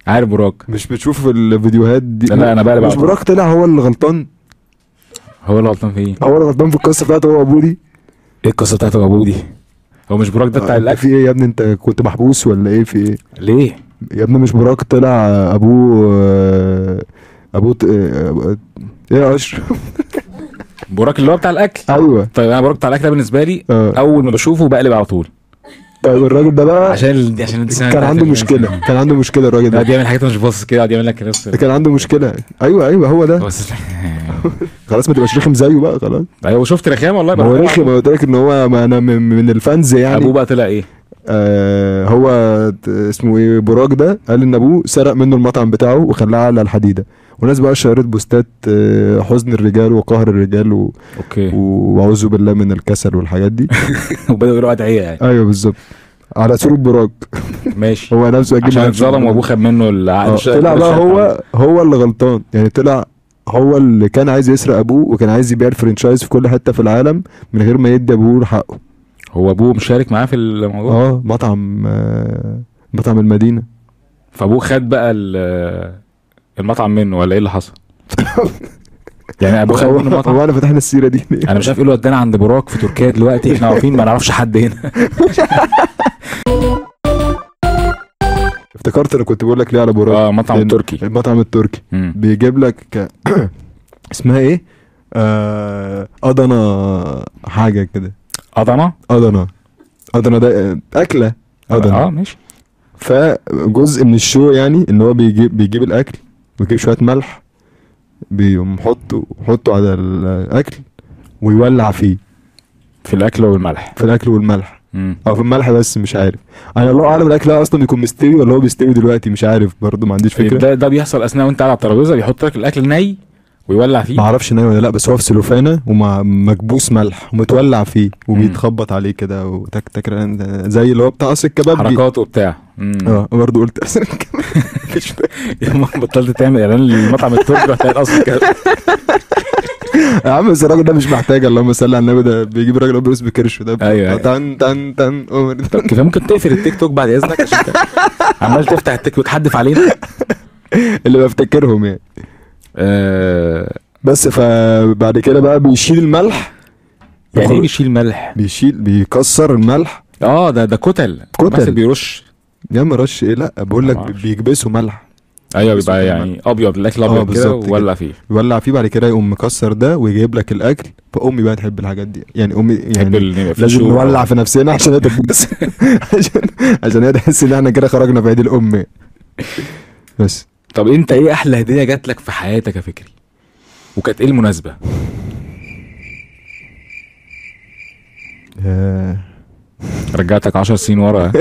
عارف براك. مش بتشوف الفيديوهات دي؟ لا انا بقلب. مش براك طلع هو اللي غلطان؟ هو اللي غلطان في ايه؟ هو اللي غلطان في القصة بتاعته هو وابوه دي. ايه القصة بتاعته وابوه دي؟ هو مش براك ده بتاع الاكل؟ في ايه يا ابني، انت كنت محبوس ولا ايه؟ في ايه؟ ليه؟ يا ابني مش براك طلع ابوه ايه يا اشرف؟ براك اللي هو بتاع الاكل. ايوه. طيب انا براك بتاع الاكل ده بالنسبة لي اول ما بشوفه بقلب على طول. طيب الراجل ده بقى عشان كان عنده مشكلة، كان عنده مشكلة الراجل ده، بيعمل حاجات مش باصص كده، قاعد يعمل لك نفس، كان عنده مشكلة. ايوه هو ده. خلاص ما تبقاش رخم زيه بقى خلاص. ايوه شفت رخامه والله، هو رخم، قلت لك ان هو ما انا من ال fans يعني. ابوه بقى طلع ايه؟ هو اسمه ايه براك ده، قال ان ابوه سرق منه المطعم بتاعه وخلاه على الحديدة، وناس بقى شيرت بوستات حزن الرجال وقهر الرجال okay، واعوذ بالله من الكسل والحاجات دي. وبداوا يقولوا ادعية يعني. ايوه بالظبط، على صوره براك. ماشي. هو نفسه اكيد عشان اتظلم وابوه خد منه العقد. طلع بقى هو اللي غلطان يعني، طلع هو اللي كان عايز يسرق ابوه، وكان عايز يبيع ال franchise في كل حتة في العالم من غير ما يدي ابوه حقه. هو ابوه مشارك معاه في الموضوع؟ مطعم المدينة. فابوه خد بقى المطعم منه ولا ايه اللي حصل؟ يعني ابوه خد منه المطعم. هو انا فتحنا السيرة دي انا مش عارف ايه اللي ودانا عند براك في تركيا دلوقتي، احنا واقفين ما نعرفش حد هنا. افتكرت انا كنت بقول لك ليه على براك. مطعم التركي. المطعم التركي بيجيب لك اسمها ايه؟ أضنة حاجة كده. أضنة؟ أضنة ده أكلة. أضنة. ماشي. فجزء من ال show يعني ان هو بيجيب الاكل ويجيب شوية ملح، بيقوم حطه على الاكل ويولع فيه. في الاكل والملح. في الاكل والملح. او في الملح بس، مش عارف انا، الله اعلم الاكل اصلا بيكون مستوي ولا هو بيستوي دلوقتي، مش عارف برضو، ما عنديش فكرة. ده بيحصل اثناء وانت على الترابيزة، بيحط لك الاكل ني ويولع فيه. ما اعرفش ني ولا لا، بس هو في سلوفانه ومع مكبوس ملح ومتولع فيه وبيتخبط عليه كده وتك تك، زي اللي هو بتاع قصر الكباب، حركات وبتاع. برضه قلت قصر الكباب. مش فاهم، بطلت تعمل اعلان للمطعم التركي رحت قايل قصر الكباب. يا عم بس الراجل ده مش محتاج، اللهم صل على النبي، ده بيجيب راجل ابو بكرش ده. ايوه تن تن تن. طب كده ممكن تقفل التيك توك بعد اذنك، عشان عمال تفتح التيك وتحدف علينا اللي بفتكرهم يعني. بس فبعد كده بقى بيشيل الملح. يعني ايه بيشيل ملح؟ بيكسر الملح. ده كتل بس بيرش. يا عم رش ايه؟ لا بقول لك بيكبسوا ملح. ايوه بيبقى يعني ابيض الاكل ابيض كده، وولع فيه. يولع فيه، بعد كده يقوم مكسر ده ويجيب لك الاكل. فامي بقى تحب الحاجات دي يعني، امي يعني لازم نولع في نفسنا عشان هي تتبسط. عشان هي تحس ان احنا كده خرجنا في عيد الام بس. طب انت ايه احلى هديه جات لك في حياتك يا فكري، وكانت ايه المناسبة؟ رجعتك 10 سنين ورا.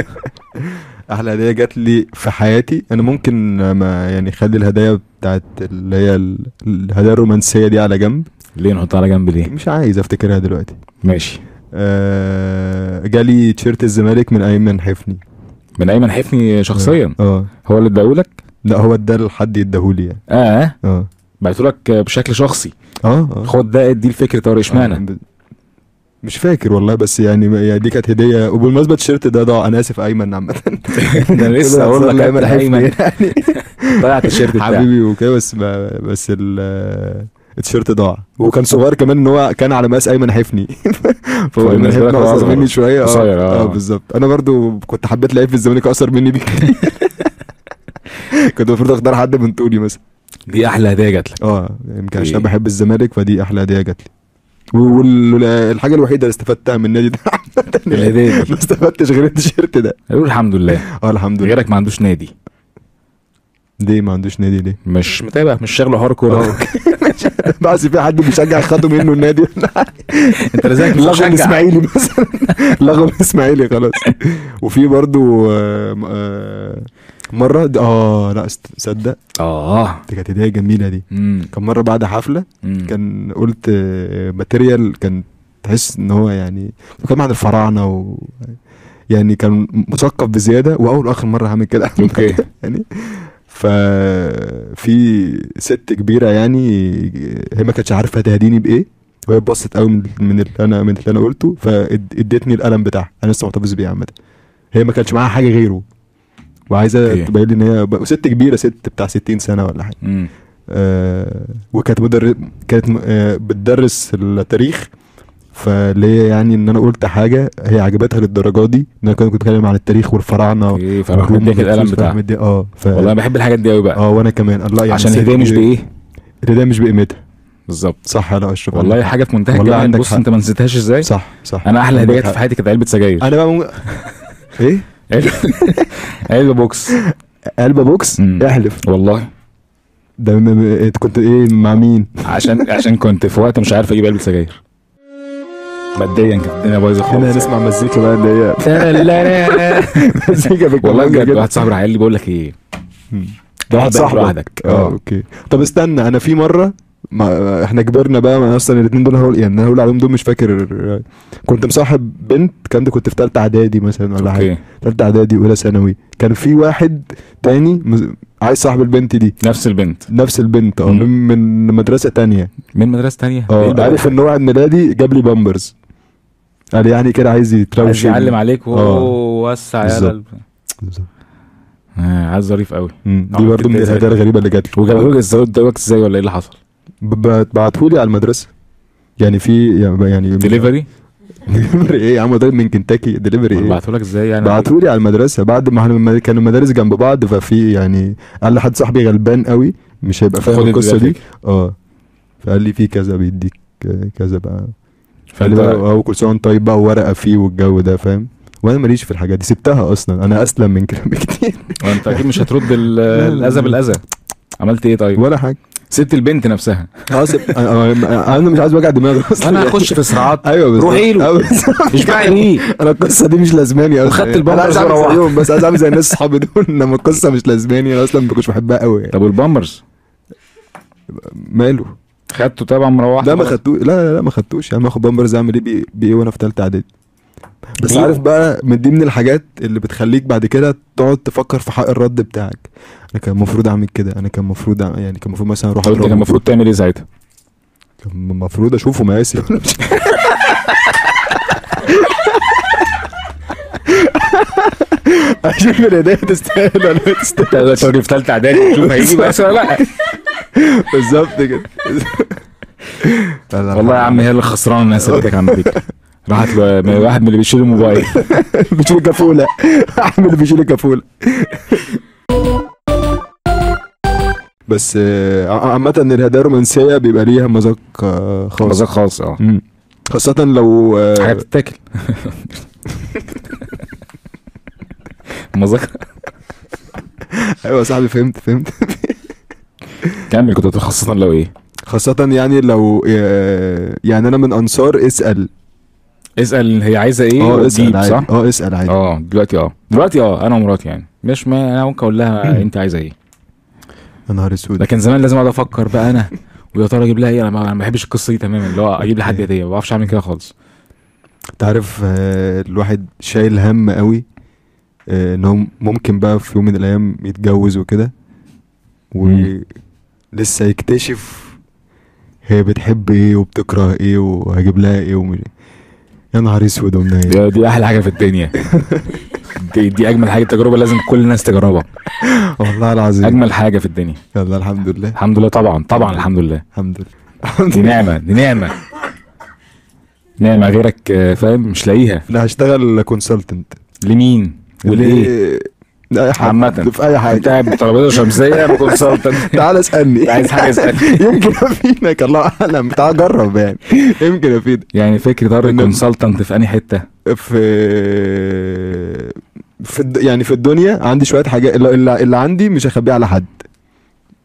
احلى هديه جات لي في حياتي، انا ممكن ما يعني خلي الهدايا بتاعت اللي هي الهدايا الرومانسية دي على جنب. ليه نحطها على جنب ليه؟ مش عايز افتكرها دلوقتي. ماشي. جالي تيشيرت الزمالك من ايمن حفني. من ايمن حفني شخصيا؟ هو اللي اداهولك؟ لا هو اداه لحد يديهولي يعني. بعتولك بشكل شخصي. خد ده ادي الفكرة طارق. اشمعنى؟ مش فاكر والله، بس يعني دي كانت هديه. وبالمناسبة التيشيرت ده ضاع، انا اسف ايمن عامة. ده لسه اقول لك ايمن حفني يعني ضيع التيشيرت بتاعي حبيبي وكده، بس التيشيرت ضاع، وكان صغير كمان، ان هو كان على مقاس ايمن حفني. فهو ايمن حفني اقصر مني شوية. بالظبط. انا برضو كنت حبيت لعيب في الزمالك اقصر مني بكتير. كنت المفروض اختار حد من طولي مثلا. دي احلى هديه جات لك؟ يمكن عشان بحب الزمالك، فدي احلى هديه جات لي. والحاجة الوحيدة اللي استفدتها من النادي ده الهدية ما استفدتش غير التيشيرت ده. اقول الحمد لله. الحمد لله. غيرك ما عندوش نادي. ليه ما عندوش نادي؟ ليه؟ مش متابع، مش شغله حوار كورة. بس في حد بيشجع خدوا منه النادي. انت لازم لغوا الاسماعيلي مثلا. لغوا الاسماعيلي خلاص. وفي برضو مرة لا صدق، دي كانت هديه جميلة دي. كان مرة بعد حفلة، كان قلت material، كان تحس ان هو يعني كان عن الفراعنة و يعني كان مثقف بزيادة، واول واخر مرة هعمل كده. okay. يعني ففي ست كبيرة يعني هي ما كانتش عارفه تهديني بايه، وهي اتبسطت قوي من اللي انا قلته، فادتني القلم بتاعها. انا لسه محتفظ بيه عامة. هي ما كانش معاها حاجة غيره، وعايزه تبين لي ان هي ست كبيرة، ست بتاع 60 سنة ولا حاجة. وكانت كانت بتدرس التاريخ، فليه يعني ان انا قلت حاجة هي عجبتها للدرجة دي، ان انا كنت بتكلم عن التاريخ والفراعنه. فراح مديك القلم بتاعها. والله انا بحب الحاجات دي قوي بقى. وانا كمان. الله يعني، عشان الهدية مش بايه؟ الهدية مش بقيمتها. بالظبط. صح. لا اشرف والله حاجة في منتهى الجمال. بص انت ما نسيتهاش ازاي. صح. انا احلى هديه جت في حياتي كانت علبة سجاير. انا بقى ايه؟ علبة بوكس. علبة بوكس؟ احلف والله. ده كنت ايه مع مين؟ عشان كنت في وقت مش عارف اجيب علبة سجاير ماديا، كانت الدنيا بايظة خالص. هنا هنسمع مزيكا بقى اللي هي مزيكا والله بجد. واحد صاحبي راح قال لي بقول لك ايه، ده واحد صاحبك لوحدك. okay. طب استنى، انا في مرة ما احنا كبرنا بقى، ما اصلا الاثنين دول هقول يعني انا هقول عليهم دول مش فاكر. كنت مصاحب بنت، كان ده كنت في ثالثة اعدادي مثلا ولا حاجة، ثالثة اعدادي اولى ثانوي. كان في واحد تاني عايز صاحب البنت دي، نفس البنت، نفس البنت من مدرسه تانية. من مدرسه تانية؟ عارف ان هو عيد ميلادي جاب لي بامبرز، قال يعني كده عايز يتروش، عايز يعلم عليك ووسع يا بالظبط. عايز ظريف قوي. دي برضه من الهدايا الغريبة اللي جات لي. وجابوا لك ازاي ازاي ولا ايه اللي حصل؟ بعتهولي على المدرسة يعني، في يعني دليفري. دليفري ايه يا عم؟ طيب من كنتاكي دليفري ايه؟ بعتهولك ازاي يعني؟ بعتهولي على المدرسة بعد ما احنا كانوا المدارس جنب بعض، ففي يعني قال لحد صاحبي غلبان قوي مش هيبقى فاهم القصة دي، فقال لي في كذا بيديك كذا بقى، فقال لي بقى كل سنة طيب بقى ورقة فيه والجو ده فاهم. وانا ماليش في الحاجات دي، سبتها اصلا، انا اسلم من كده بكتير. وانت اكيد مش هترد الاذى بالاذى. عملت ايه طيب؟ ولا حاجة، سبت البنت نفسها. انا مش عايز وجع دماغ اصلا، انا هخش في صراعات. ايوه روحي له مش بعمل انا القصة دي مش لازماني اصلا. وخدت البامبرز وروحت، بس عايز اعمل زي الناس اصحابي دول، انما القصة مش لازماني انا اصلا ما كنتش بحبها قوي يعني. طب والبامبرز ماله؟ خدته طبعا مروحت؟ لا ما خدتوش، لا لا ما خدتوش. انا اخد بامبرز اعمل ايه بايه وانا في ثالثة اعدادي؟ بس عارف بقى من دي من الحاجات اللي بتخليك بعد كده تقعد تفكر في حق الرد بتاعك. انا كان المفروض اعمل كده، انا كان المفروض يعني كان المفروض مثلا اروح. انت كان المفروض تعمل ايه ساعتها؟ كان المفروض اشوفه مقاسي. اشوف الهدايا تستاهل ولا ما تستاهلش. انت في ثالثة اعدادي تشوف هيجي بس ولا لا. بالظبط كده. والله يا عم هي اللي خسرانة الناس اللي عم بيك. راحت له واحد من اللي بيشيل الموبايل، بيشيل الكافوله، واحد من اللي بيشيل الكافوله. بس عامة الهدايا الرومانسية بيبقى ليها مذاق خاص. مذاق خاص خاصة لو حاجة بتتاكل. مذاق. ايوه يا صاحبي فهمت. كمل. كنت خاصة لو ايه؟ خاصة يعني لو يعني انا من انصار اسأل هي عايزه ايه. اسال عادي. صح؟ اسال عادي. دلوقتي دلوقتي انا ومراتي يعني مش ما انا ممكن اقول لها انت عايزه ايه. يا نهار اسود. لكن زمان لازم اقعد افكر بقى انا ويا ترى اجيب لها ايه. انا ما بحبش القصة دي تماما، اللي هو اجيب لحد هديه، ما بعرفش اعمل كده خالص. انت عارف الواحد شايل هم قوي ان هو ممكن بقى في يوم من الايام يتجوز وكده، ولسه يكتشف هي بتحب ايه وبتكره ايه وهجيب لها ايه ومش. يا نهار اسود. دي احلى حاجة في الدنيا. دي اجمل حاجة، تجربه لازم كل الناس تجربها. والله العظيم اجمل حاجة في الدنيا. يلا الحمد لله. الحمد لله طبعا طبعا الحمد لله. الحمد لله. دي نعمه، دي نعمه، نعمه غيرك فاهم مش لاقيها. انا هشتغل consultant. لمين وليه؟ لا عامة في اي حاجة. انت قاعد بترابيزه شمسية ب consultant. تعال اسالني، عايز حاجة اسالني. يمكن افيدك، الله اعلم. تعال جرب يعني، يمكن افيدك. يعني فكرة طارق consultant في انهي حتة؟ في يعني في الدنيا عندي شوية حاجات اللي عندي مش هخبيها على حد،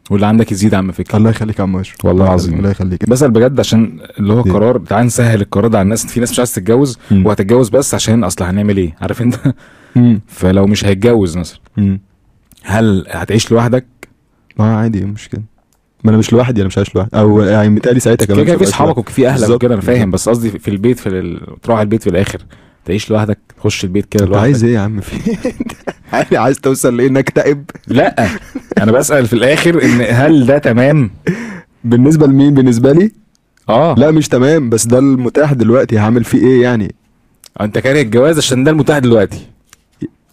واللي عندك يزيد عم فكري. الله يخليك يا عم اشرف، والله العظيم الله يخليك. بسأل بجد عشان اللي هو قرار، تعال نسهل القرار ده على الناس. في ناس مش عايز تتجوز وهتتجوز بس عشان اصل هنعمل ايه، عارف انت. فلو مش هيتجوز مثلا، هل هتعيش لوحدك؟ ما عادي، ايه المشكلة؟ ما انا مش لوحدي، انا مش عايش لوحدي، او يعني متهيألي ساعتها كمان كده في اصحابك وفي اهلك وكده، انا فاهم، بس قصدي في البيت، في تروح البيت في الاخر تعيش لوحدك، تخش البيت كده لوحدك. عايز ايه يا عم؟ في عايز توصل لايه؟ انك اكتئب؟ لا انا بسأل في الاخر ان هل ده تمام بالنسبة لمين؟ بالنسبة لي لا مش تمام، بس ده المتاح دلوقتي، هعمل فيه ايه يعني؟ انت كاره الجواز عشان ده المتاح دلوقتي؟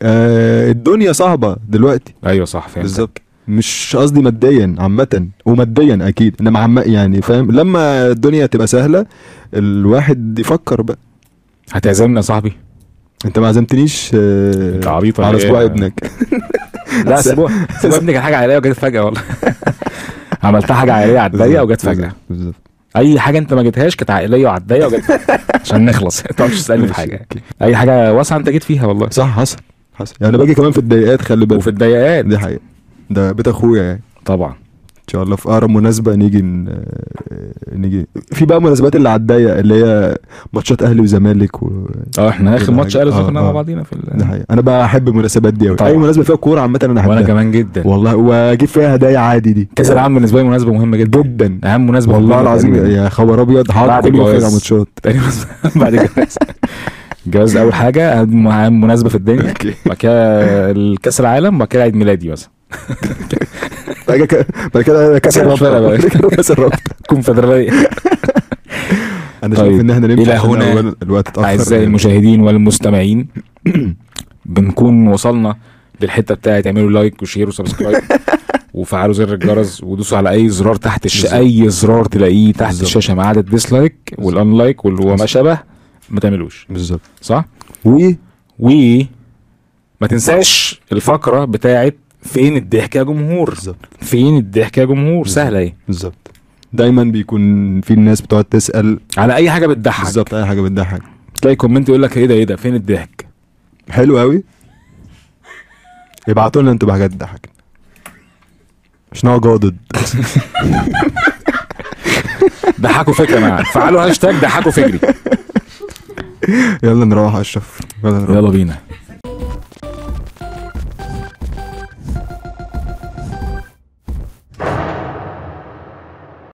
الدنيا صعبة دلوقتي. ايوه صح، فهمت بالظبط. مش قصدي ماديا عامة، وماديا اكيد، انما عم يعني فاهم، لما الدنيا تبقى سهلة الواحد يفكر بقى. هتعزمنا يا صاحبي؟ انت ما عزمتنيش. انت عبيط على اسبوع ابنك. لا اسبوع ابنك كان حاجة عائلية وجت فجاة والله. عملتها حاجة عائلية على الضيقه وجت فجاة. بالظبط. اي حاجة انت ما جيتهاش كانت عائلية وعلى الضيقه وجت فجاة عشان نخلص. ما تقعدش تسالني في حاجة. اي حاجة واسعة انت جيت فيها والله. صح حصل. حصل يعني باجي كمان في الضيقات، خلي بالك. وفي الضيقات دي حقيقة، ده بيت اخويا يعني. طبعا ان شاء الله في اقرب مناسبة نيجي نيجي في بقى مناسبات اللي على الضيق، اللي هي ماتشات اهلي وزمالك و احنا اخر ماتش اهلي وزمالك مع بعضينا في ده حقيقة. انا بحب المناسبات دي قوي، اي مناسبة فيها كورة عامة انا احبها. وانا كمان جدا والله، واجيب فيها هدايا عادي. دي كاس العالم بالنسبة لي مناسبة مهمة جدا جدا، اهم مناسبة والله العظيم. يا خبر ابيض، هقعد كل يوم على ماتشات تاني بعد الجواز. الجواز اول حاجة، اهم مناسبة في الدنيا، بعد كده الكاس العالم، بعد كده عيد ميلادي مثلا، بعد كده كاس الرابطة، كاس الرابطة كونفدراليه. انا شايف ان احنا نمشي الى هنا الوقت اتاخر. اعزائي المشاهدين والمستمعين، بنكون وصلنا للحتة بتاعت اعملوا like و share و subscribe وفعلوا زر الجرس ودوسوا على اي زرار تحت اي زرار تلاقيه تحت الشاشة ما عدا ال dislike وال unlike واللي هو ما شابه، ما تعملوش. بالظبط صح. و ما تنساش الفقرة بتاعت فين الضحك يا جمهور. بالظبط، فين الضحك يا جمهور، سهلة ايه. بالظبط، دايما بيكون في الناس بتقعد تسال على اي حاجة بتضحك. بالظبط، اي حاجة بتضحك تلاقي comment يقول لك ايه ده ايه ده فين الضحك. حلو قوي، ابعتوا لنا انتوا بحاجات تضحك مش نوع جادد. ضحكوا فكرة معانا، فعلوا هاشتاج ضحكوا فكري. يلا نروح اشرف، يلا بينا.